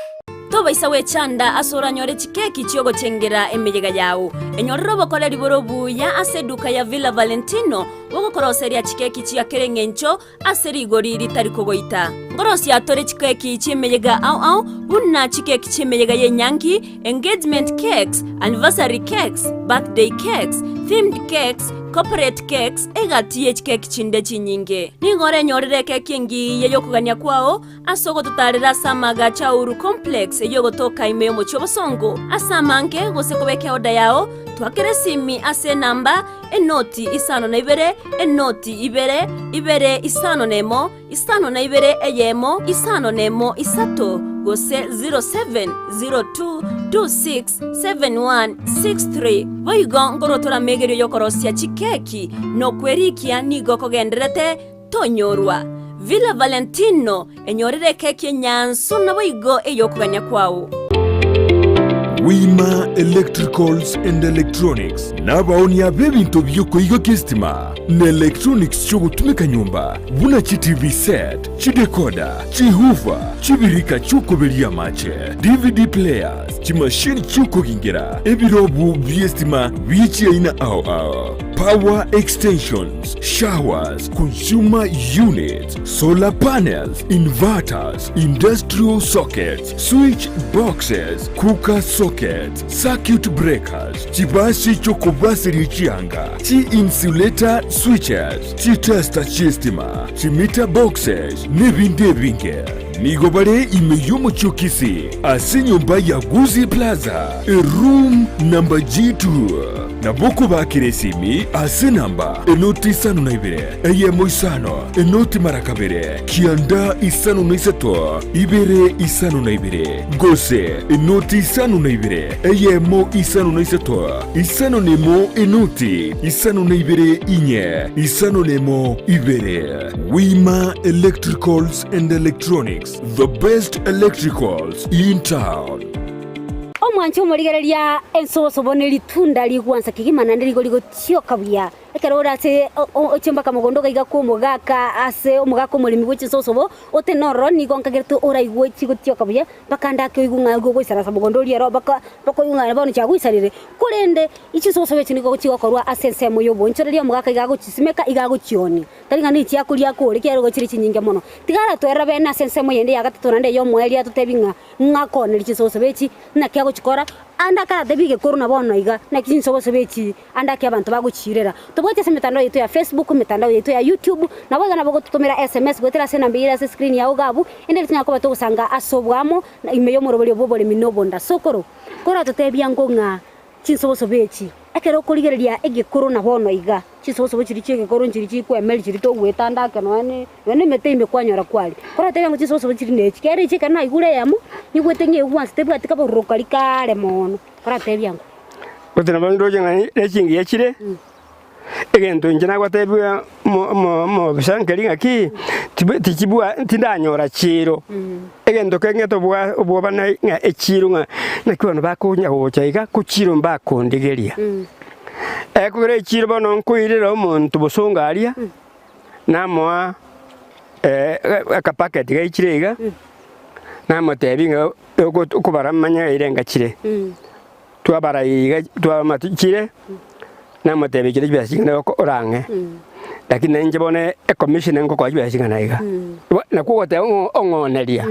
Tobaisa gwechanda ase oranyore chikeki chi'ogochengera emeyega yao. Enyorere obokoreri bore obuya ase eduka ya Villa Valentino bogokoroseria chikeki chia kera eng'encho ase rigori ritari kogoita. Nkorosia tore chikeki chi'emeyega ao ao, buna chikeki chi'emeyega y'enyangi, engagement cakes, anniversary cakes, birthday cakes, themed cakes, corporate cakes, egati ye chikeki chinde chinyinge. Nigo orenyorere ekeki engiya y'okogania kwao ase ogototaarera ase amaagacho a Uhuru Complex eyio egotoka ime y'omochie obosongo. Ase amange gose kobeka eoda yao, twakera esimi ase enamba enoti isano na ibere, enoti ibere, ibere isano na emo, isano na ibere eyemo, isano na emo isato, gose 0702267163. Boigo nkorwa amegerio y'okorosia chikeki na okwerikia nigo kogendererete tonyorwa. Villa Valentino, enyorere ekeki enyansu naboigo ey'okogania kwao. Wima Electricals and Electronics nabaonia b'ebinto bi'okoigokia esitima na electronics chi'ogotumeka nyomba buna chi TV set, chidecoder, chihoofer, chibirika chi'okoberia amache, DVD players, chimashini chi'okogingera, ebirobu bi'esitima bie chiaina ao ao, power extensions, showers, consumer units, solar panels, inverters, industrial sockets, switch boxes, cooker sockets, circuit breakers, chibasi chi'okobaseria chianga, chi-insulator switches, chitester chi'estima, chimeter boxes, nebinde ebinge. Nigo bare ime y'omochie o Kisii ase enyomba ya Gusii Plaza, eroom number G2. Nabo okobakera esimi ase enamba enoti isano na ibere, eyemo isano, enoti mara kabere, kianda isano na isato, ibere isano na ibere, gose enoti isano na ibere, eyemo isano na isato, isano na emo enoti isano na ibere inye, isano na emo ibere. Wima Electricals and Electronics, the best electricals in town. Omwanche omorigereria ensobosobo ne ritunda rigwansa kegima naende rigo rigotioka buya. Ekero ore ase ochie mpaka mogondo iga iga kw'omogaka ase omogaka omoremi bwe chinsobosobo, otenene ororo nigo nkagerete oraigwe chigotioka buya, mpaka ande ake oigwe ng'a nigo ogoisarasa mogondo oria ero mpaka mpaka oigwe ng'a bono chiagoisarire. Korende chinsobosobo echi nigo chigokorwa ase ensemo y'oboonchoreria, omogaka iga agochisimeka iga agochionia. Tari ng'a nechiakoria akore, ekiagera igo chire chinyinge mono. Tiga aratwerere bene ase ensemo eyende ya gatato naende ey'omoerio atotebie ng'a ng'a akonerie chinsobosobo echi, naki agochikora. Ande akaratebie egekoro na bono iga, naki chinsobosobo echi ande ake abanto bagochiirera. Tobwati ase emetandao yaito ya Facebook, emetandao yaito ya YouTube, nabo iga nabo ogototomera SMS goetera ase enamba eyio ere ase escreen yao iga abwo, ende erio tonyare koba togosanga ase oboamo ime y'omoroberio bw'oboremi na obonda. Sokoro, koratotebia ng'o ng'a chinsobosobo echi, ekero okorigereria egekoro na bono iga, Chisobosobo chiria chi'egekoro nchiria chikwemeria chiria togoetanda ake nonya ne nonya na emete ime kwanyora kwari. Koratebe ng'a chisobosobo chiri nechi, kera echi ekero naigure eyemo, nigwete ng'a egwansa tebwati kabororo karia kaare mono, koratebia ng'o. Gose nabo ndoche ng'a ne chingiya chire, egento inche nagotebiwa omo omo omobisa nkeri ng'aki, tibe tichibwa tindanyora chiiro, egento keng'ete obwa obwoba na ng'a echiiro ng'a naki bono bakonya gocha iga, ko chiiro mbakondigeria. Ekogera echiiro bono nkoirera omonto bosongo aria, namoa akapaketi gaichire iga, namotebia ng'a okobara manye eira engachire. Twabara iga twamanya chire, namotebia chire chibesa ching'ana iga orang'e. Lakini nainche bono ecommission ngokoa chibesa ching'ana iga. Nakwo ogoteba ng'a ong'oneria.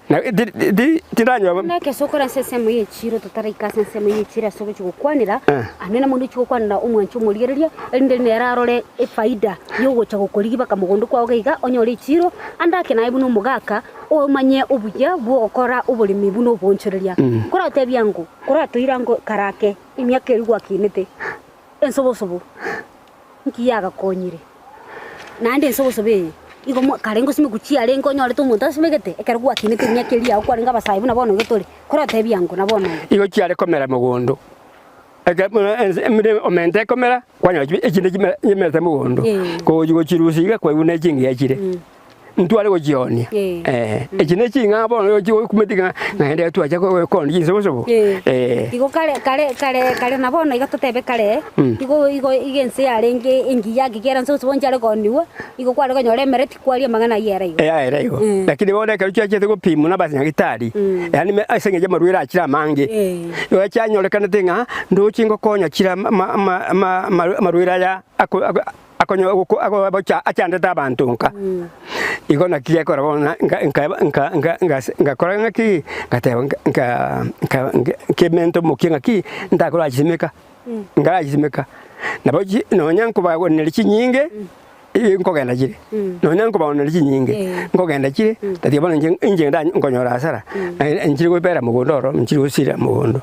Na ti- ti- ti- tindanyora Buna ekesa okore ase ensemo y'echiiro totaraika ase ensemo y'echiiro ase ogochia gokwanera, Eh. ande namono ochia gokwanera omwanchi omorigereria, erinde nere arore efaida y'ogocha gokorigia baka mogondo kwao iga iga onyore echiiro, ande ake naye buna omogaka, omanye obuya bw'ogokora oboremi buna oboonchoreria. Nkoratebia ng'o, koratoira ng'o kare ake, emiaka eria gwakinete, ensobosobo, nki yagakonyire? Naende ensobosobo eye, igo mo kare ngosimekwa chiarenge onyorete omonto asimegete, ekero gwakinete emiaka eria yao kwarenge abasae buna bono iga tore, koratebia ango na bono iga. Igo chiare komera mogondo, eke buna ense emere omenta ekomera, kwanyora chibe echinde chimere chimerete mogondo, kogochi gochirusia iga kwaigwa ne chingiya chire. Ntware gochionia, Eh. echi ne ching'ao bono chigokumeti ng'a naende twacha koonia chinsobosobo, Eh. Igo kare kare kare kare na bono iga totebe kare, igo igo iga ense yarenge engiya ekiagera nsobosobo nchiare kooniwa, igo kware konyora emere tikwaria amang'ana ayio ere igo. Eya ere igo. Lakini bono ekero chiachete gopimwa na abanyagitari, yaani me ase eng'encho amarwaire achire amange, igo chianyorekanete ng'a ndoche ngokonya chire ama ama ama amarwaire aya ako ako. Achandete abanto nka. Igo naki gekora bono ngakora ng'aki, ngateba nkementa omokia ng'aki, ntakorachisimeka, nkarachisimeka, nabo nonya nkobaoneria chinyinge, nkogenda chire, nonya nkobaoneria chinyinge, nkogenda chire, tatiga bono inche inche nkonyora hasara, nchire gobera mogondo ororo, nchire gosira mogondo,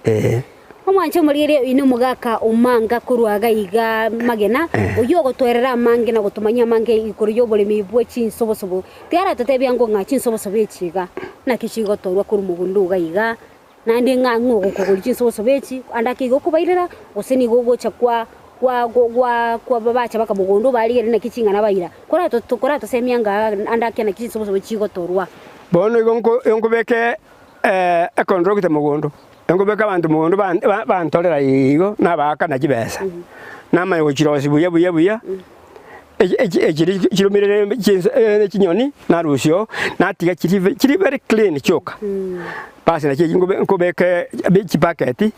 eh. Omwanche omorigereria oyio nomogaka omanga korwa iga iga magena, oyio ogotoerera amange na gotomanyia amange igoro y'oboremi bwe chinsobosobo. Tiaratotebia ng'o ng'a chinsobosobo echi iga naki chigotorwa korwa mogondo iga iga, naende ng'a ng'o ogokogoria chinsobosobo echi, ande ake igo okobairera, gose nigo ogocha kwa kwa kwa kwa bacha baka mogondo barigereria naki ching'ana baira. Korato koratosemia ng'a ande ake naki chinsobosobo chigotorwa. Bono igo nko nkobeke econtractor mogondo. Nkobeka abanto mogondo bantorera igo, nabaakana chibesa, namanya gochirosia buya buya buya, echi chiromire ne chinyoni, narusia oo, natiga chiri chiri very clean chioka. Basi nachi echi nkobeka chibaketi,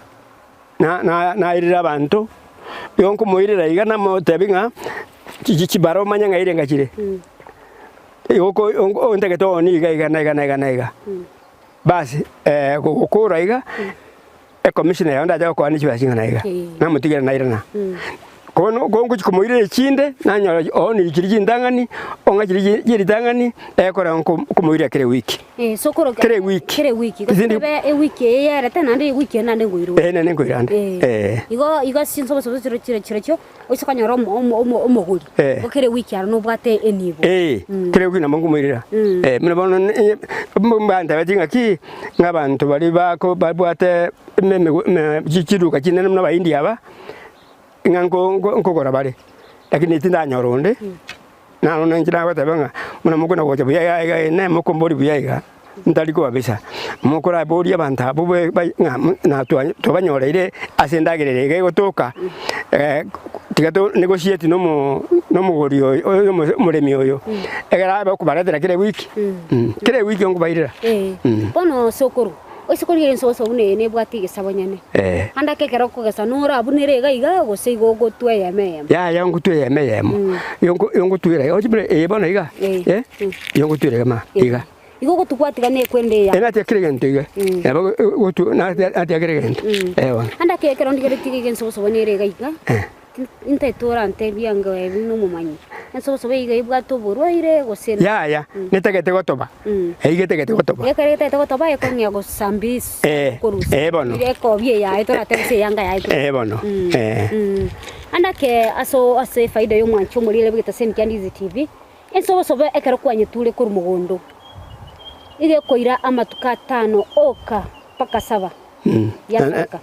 nairera abanto, igo nkomoirera iga namotebia ng'a chibara omanye ng'a erenga chire, igo ntagete oonie iga iga na iga na iga na iga. Basi gokora iga, ecommissioner yao ndacha gokoa ne chibesa ching'ana iga, namotigera nairana. Bono ngochia komoirera echinde, nanyora oonirie chiria chintang'ani, ong'a chiria chie ritang'ani, ekora nkomoirera kera ewiki. Sokoro Kera ewiki. Kera ewiki. Gose Tindi- tebe ewiki eye yerete naende ewiki eye naende nkoirwa. Eh, naende nkoira ande. Eh. Igo igo ase chinsobosobo chiro chiro chirochio, Oise konyora omogori Eh. o kera ewiki aro nobwate enibo. Eh, kera ewiki nabo nkomoirera. Eh, buna bono mbantebetie ng'aki, ng'a abanto baria bako babwate chiduka chinene buna Abahindi aba, ng'a nko nkogora bare, lakini tindanyora onde, naro ninche nagoteba ng'a buna mokona gocha buya iga iga ene mokombori buya iga. Ntari kobabisa, mokoraborie abanto abwo ng'a twabanyoreire ase endagera ere iga egotoka, tiga to negotiate na omogori oyo omoremi oyo, ekero abe okobaretera kera ewiki, kera ewiki nkobairera. Bono sokoro, oise korigereria ensoso buna eye nebwate egesabo nyene, ande ake ekero okogesa norabunere iga iga gose igo ogotwa eyemo eyemo? Yaya ngotwa eyemo eyemo, igo ngotwera oche buna eye bono iga, igo ngotwera iga iga. Igo ogotwa gwatiga nekwende eya. Ere natia kera egento iga, nabo ogotwa natia kera egento, eh bono. Ande ake ekero ndigeretie iga ensobosobo nere iga iga, ntaete orantebie ango ebi nomomanyi, ensobosobo iga ebwate oborwaire gose. Yaya, netagete gotoba, eyio getagete gotoba. Ekero getagete gotoba ekong'ea gosambisa, korusia, Eh bono. ekobia eyaye toratebe gose eyanga yaye. Eh bono, eh. Ande ake aso ase efaida ya omwanchi omoriri bwe Getaseni kia Ndizi TV, Ensobosobo ekero kwanyeture korwa mogondo, iga ekoira amatuko atano oka mpaka saba, yasareka.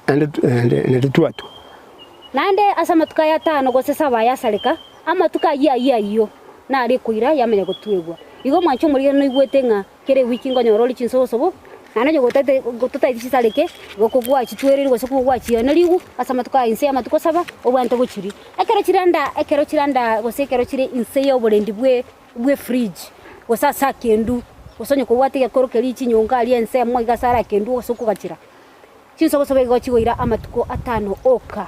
Naende ase amatuko aya atano gose saba yasareka, amatuko ayio ayio ayio naro ekoira yamanya gotwegwa. Igo omwancho omorigani noigwete ng'a Kera ewiki nkonyora ore chinsobosobo, naende onye gotete totaeti chisareke, igo kogwachitwereire gose kogwachionerigwe ase amatuko aya inse y'amatuko saba, obwate gochiria. Ekero chire anda ekero chire anda gose ekero chire inse y'oborendi bwe bwe fridge, gose ase akendu, gose onye kobwate egekoro keria chinyongo aria ensemo iga ase are akendu gose okogachera, chinsobosobo igo chigoira amatuko atano oka.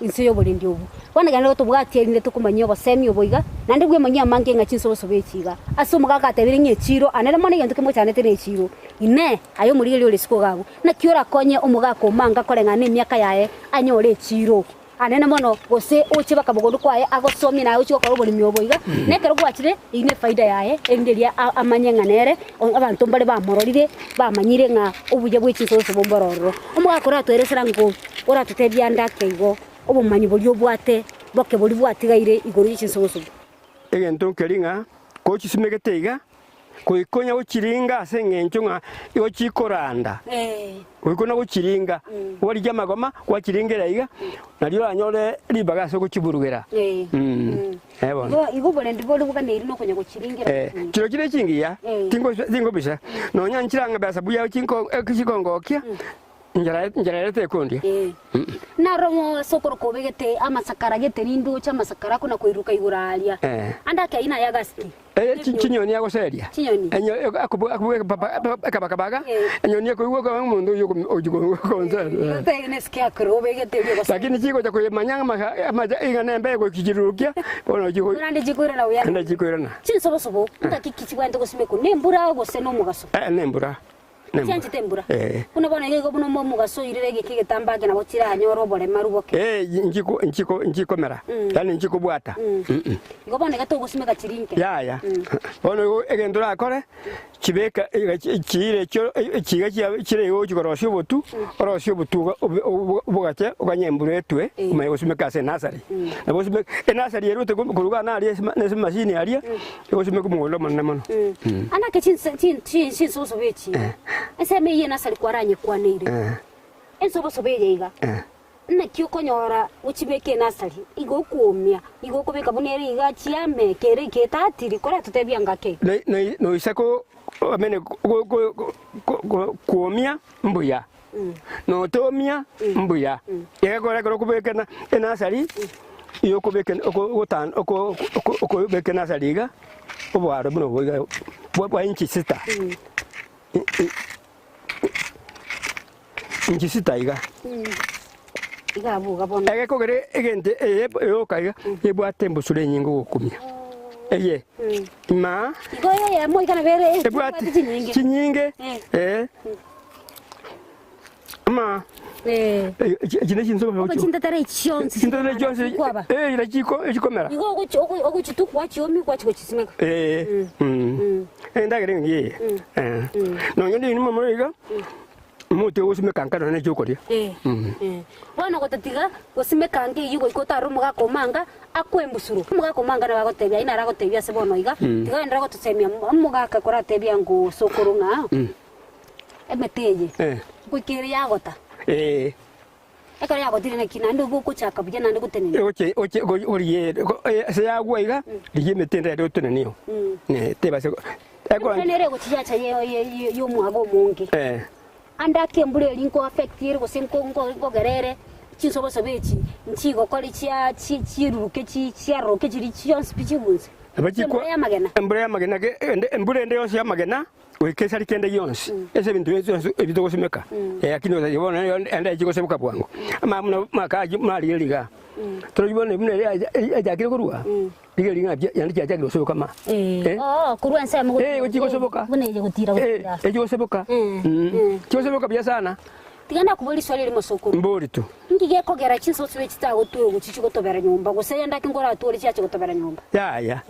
Inse y'oborendi obwo. Bono ekero tobwatie erinde tokomanyia obosemi obo iga, naende bwemanyie amange ng'a chinsobosobo echi iga. Ase omogaka atebire ng'a echiiro, anere mono egento kemochandete nechiiro. Inee! Aye omorigereria ore isiko iga abwo, naki orakonye omogaka omanga koreng'ana nemiaka yaye anyore echiiro? Anene mono, gose oche baka mogondo kwaye agosomie naye ochie gokora oboremi obo iga, na ekero gwachire, eyio nefaida yaye, erinde eria amanye ng'a nere abanto mbare bamororire, bamanyire ng'a obuya bwe chinsobosobo mboro ororo. Omogaka oratoeresera ng'o? Oratotebie ande ake igo, obomanyi boria obwate boke boria bwatigaire igoro ye chinsobosobo. Egento nkeria ng'a kochisimegete iga, goika onya gochiringa ase eng'encho ng'a igo chikoranda, goika onya gochiringa, gwarigia amagoma gwachiringera iga, nario oranyore ribaga ase ogochiburugera. Eh bono. Igo igo oborendi bore boganeiri nokonya gochiringera Eh, gochia. chiro chire chingiya, tingo tingobisa, nonya nchire ang'e besa buya chinko chikongokia. Inchera inchera ere tekondia. Naro ase okoroka obegete amasakara gete rindoche amasakara akona koiruruka igoro aaria. Ande ake ayio naye agasike. Chinyoni agoseria. Chinyoni. Ekabakabaga. Enyoni ekoigwa ekaba omonto oyio ogokonseria. Nesike akero obegete erio ogoseria. Lakini chigocha koyemanya ng'a ing'a nembe egochirurukia bono Naende chikoirana buya. Naende chikoirana. Chinsobosobo ngaki ki chibwenerete gosimekwa, nembura gose nomogaso? Nembura. Tianchete embura. Buna bono iga igo buna omogaso oirire egeka egetambe ake nabo chiranyore oboremaru boke. Inchiko inchiko inchikomera, yaani inchikobwata. Igo bono iga togosimeka chiri inke. Yaya. Bono igo egento orakore, chibeka iga chiire echio chiga chia chire igo ochi korosia obotu, orosie obotu iga obe obogache oganye embura etwe, omanye gosimeka ase enasari. Nabo osimeke, enasari erwete korwa iga naria ase emashini aria, Egosimeka omogondo omonene mono. Ande ake chinsobosobo echi iga, ensemo eyio enasari kwaranyekwaneire, ensobosobo eye iga, naki okonyora gochibeka enasari, igo okwomia, igo okobeka buna ere iga chiame, kere getatiri, koratotebia ngake. Noisa kwomia mbuya, notomia mbuya, egekora ekero okobeka enasari, igo okobeka okobeka enasari iga, oboaro buna obo iga bwa inchi sita, inchi sita iga. Egekogera egento eye eyoka iga, ebwate embusuro enyinge ogokumia, eye imaa ebwate chinyinge eh. Ama echi ne chinsobo Obe chintetera echi chionsi chintetera chionsi chikwaba. eh ira chiko chikomera Igo ogochi ogo ogochitu gwachiomi gwachi gochisimeka. eh endagera engiya eye eh nonya ndiri momura iga omote ogosimeka nka nonya ne chiokoria Eh. Bono gotatiga gosimeka nka eyio goika otare omogaka omanga akwe embusuro. Omogaka omanga nabo agotebia ayio naro agotebia ase bono iga tiga oenderere gotosemia omogaka koratebia ng'o sokoro ng'a Emete eye goika ere yagota. Ekero yagotire naki naende obe ogochaka buya naende gotenena. Oche oche origie ase yagwa iga, rigia emete ende ere otenenio. Tebase Embura nere egochi yacha y'omwaga omonge. Ande ake embura eria nko affect ere gose nkogera ere chinsobosobo echi nchigokore chia chiruruke chiaroroke chiria chionsi pi chibunse. Embura y'amagena. Embura y'amagena embura ende yonsi y'amagena. Goika esari kende gionsi ase ebinto bionsi ebi togosimeka, lakini otache bono ende echi gosebuka bwango. Ama buna makachi marigereria igaa, torochi bono buna ere echakire korwa, rigereria ng'a pi yaani chiachakire gosoboka ma. Eh, oo, korwa ensemo Eh, gochia gosoboka. Buna eye gotira gotira. Eh, echi gosoboka. Chigosoboka buya sana. Tiga ndakoborie riswali erimo sokoro. Mbori tu. Inki gekogera chinsoso echi chitagotwerwa gochia chigotobera nyomba, gose eyende ake nkoratwore chiache gotobera nyomba? Yaya,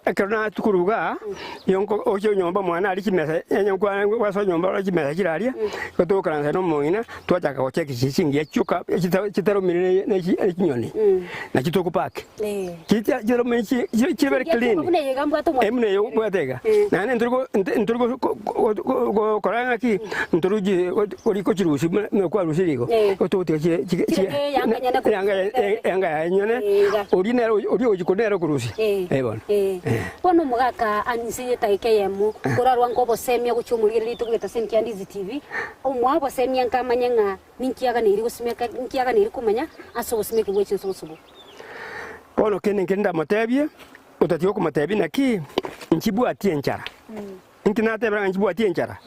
ekero natukuru igaa, nigo oche nyomba mwane aria chimesa, onye gwasoa nyomba orore chimesa chire aria, igo togokaransa na omong'ina, twachaka gocheki chiria chingiya chioka chitaromire ne chinyoni, nachio tokopaki. Chitaromire chire very clean, buna eye obwate iga, naende ntori gokora ng'aki, ntori gochirusia buna kwarusirie igo, igo togotiga eanga yaye enyene, oria nere oria ogochia korwa nere okorusia, eh bono. Bono omogaka inse y'etageka eyemo, korarwa nkobosemia gochia omorigereria rituko gete ase Nkiandizi TV, omoa obosemia nkamanye ng'a ninki aganeiri gosimeka, ninki aganeiri komanya ase obosimeki bwe chinsugusugu. Bono kende nkere ndamotebie, otatiga okomotebia naki, nchibwatie enchara. Inki natebera ng'a nchibwatie enchara?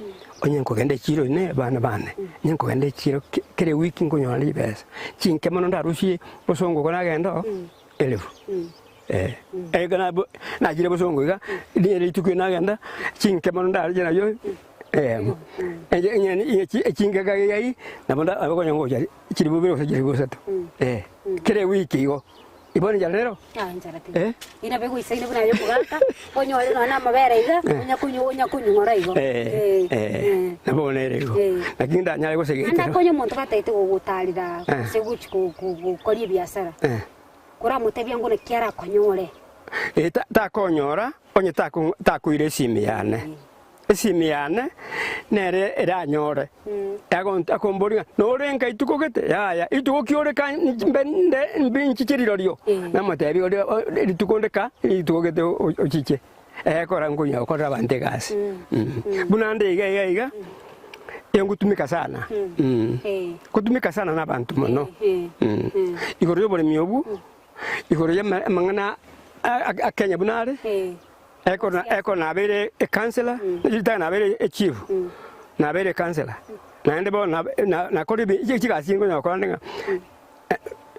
Onye nkogenda echiiro ime abana bane, onye nkogenda echiiro kera ewiki nkonyora ribesa, chinke mono ndarusie bosongo oko nagenda oo, elefu. Eh, ekero nabo nachire bosongo iga, riria rituko eri nagenda, chinke mono ndarusie nario eyemo. Enche enye echinke iga iga eyio, nabo nda nabo konya ngocha chilifu ibere gose chilifu isato, eh, kera ewiki igo. Igo nenchara nero? Ah, enchara te. Eh? Inabe goisaine buna aye omogaka, onyore nonya na amabere iga, onya konywa onya konywa igo. Eh, eh, nabo bono ere igo. Eh. Lakini ndanyare Naende gosegetera. akonye omonto gatagete gogotarera Eh. gose gochi go- go- gokoria ebiasara, Eh. koramotebia ng'o naki arakonyore. Eh, ta- takonyora onye tako- takoira esimi yane. Esimi yane nere eranyore, akomboria ng'a nore nka ituko gete? Yaya, ituko ki ore ka mbe nde mbe nchiche rirorio? Namotebia oria rituko nde ka rituko gete ochiche. Ekora nkonya gokorera abanto egasi. Buna nde iga iga iga, engotumeka sana, ngotumeka sana na abanto mono. Igoro y'oboremi obwo, igoro y'amang'ana a Kenya buna are. Ekero nabeire ekansela, ritang'ani nabeire echief, nabeire ekansela, naende bono nakorire chigasi chinde nkonya gokora ng'a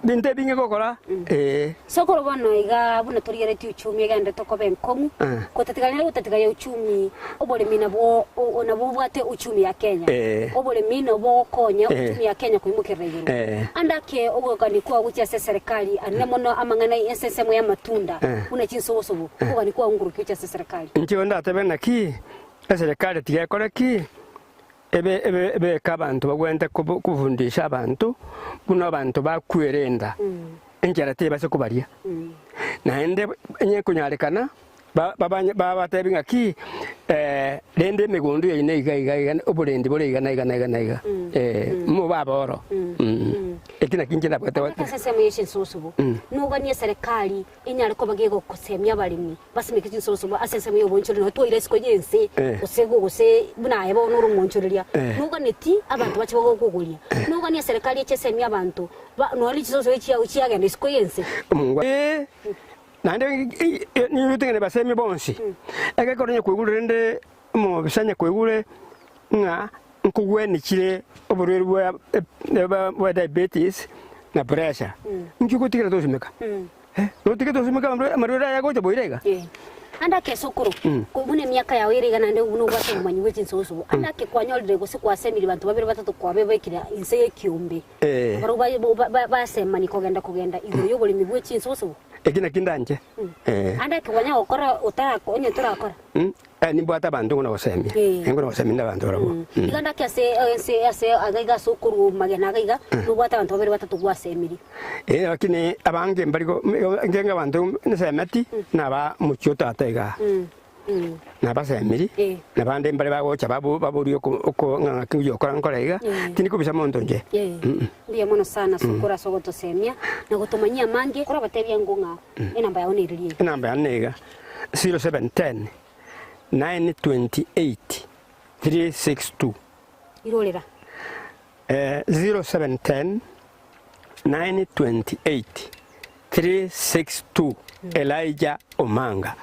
binto ebinge gokora eh. Sokoro bono iga buna torigeretie uchumi egenderete koba enkong'u, gotatiga rende gotatiga ya uchumi, oboremi nabwo nabwo obwate uchumi ya Kenya. Oboremi nabwo bogokonya uchumi ya Kenya koimokerera igoro. Ande ake ogokania kwao gochia ase eserekari anene mono amang'ana ase ensemo y'amatunda buna chinsobosobo, okogania kwao ngoroki gochia ase eserekari. Inche ndatebe naki eserekari tiga ekore ki? Ebe ebe ebeke abanto bagwenerete kofundisha abanto buna abanto bakwerenda enchera tebase kobaria. Naende onye ekonyarekana babatebi ng'aki rende emegondo yaino iga iga iga oborendi bore iga na iga na iga na iga, mobe aboro. Eki nakio inche nabwate Ase ensemo ye chinsusubo, noganie eserekari enyare koba gegosemia abaremi basimeke chinsusubo ase ensemo y'obonchoreria nonya twaira isiko y'ense gose gose buna aye bono ore omonchoreria, noganeti abanto bache bagokogoria. Noganie eserekari eche esemie abanto ba nonya chinsusubo echiao chiagenda isiko y'ense. Naende nigo ng'a nibasemi bonsi, egekoro onye kwaigure rende omobisa onye kwaigure ng'a nkogwenichire oborwaire bwa diabetes na pressure, inki ogotigera tosimeka? Notige tosimeka amarwaire aya agocha boira iga? Ande ake esukuru, buna emiaka yao ere iga naende buna obwate obomanyi bwe chinsusu, ande ake kwanyorire gose kwasemirie banto babere batato kwabebekire inse y'ekiombe. Barabwo basemania kogenda kogenda igoro y'oboremi bwe chinsusu. Eki nakio ndanche. Ande eke kwanya gokora onye torakora. Nimbwate abanto ngona gosemia, ngona gosemia nde abanto barabwo. Iga ande ake ase ense ase iga iga ase okorwa amagena iga iga, nobwate abanto babere batato gwasemirie. Lakini abange mbari ngenga abanto nsemeti naba omochie o tata igaa. Nabasemiri, na bande mbare bagocha baborie ng'a ng'aki oyio okora nkore iga, tindi kobisa monto inche. Mbuya mono sana Sokoro ase ogotosemia na gotomanyia amange. Korabatebia ng'o ng'a enamba yao neriria iga? Enamba yane niga, 0710 928 362. Irorera. 0710 928 362 Elijah Omanga.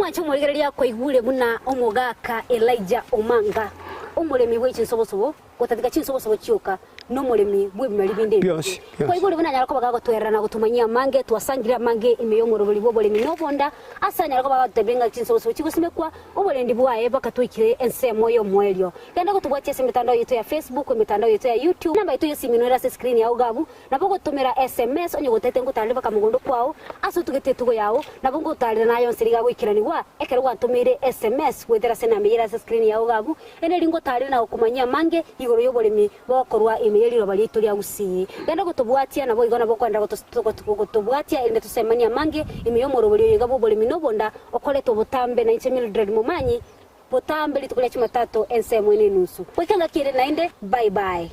Omwanche omorigereria kwaigure buna omogaka Elijah Omanga, omoremi bwe chinsobosobo, gotatiga chinsobosobo chioka, nomoremi bw'ebimeri binde ebinge. Bionsi, bionsi. Kwaigure buna anyare koba gagotwerera na gotomanyia amange, twasangire amange ime y'omoroberi bw'oboremi na obonda, ase anyare koba agagotebia ng'a chinsobosobo chigosimekwa, oborendi bwaye mpaka twaikire ensemo y'omoerio. Genda gotobwatia ase emetandao yaito ya Facebook, emetandao yaito ya YouTube, enamba yaito y'esimi noere ase escreen yao iga abwo, Nabo ogotomera sms onye gotete ngotarere mpaka mogondo kwao ase otugete etugo yao, nabo ngotarera naye onsi riga goikeranigwa ekero gwantomeire sms goetera ase enamba eyio ere ase screen yao iga abwo, ere neri ngotarere na gokomanyia amange igoro y'oboremi bogokorwa ime ye riroba riaito ria Gusii. Genda gotobwatia naboigo nabo okoenderera gotobwatia erinde tosemanie amange ime y'omorobori oyo iga bw'oboremi na obonda okoreta obotambe nainche Mildred Momanyi botambe rituko ria Chumatato ensemo ene enusu. Goika ngaki ere naende, bye bye.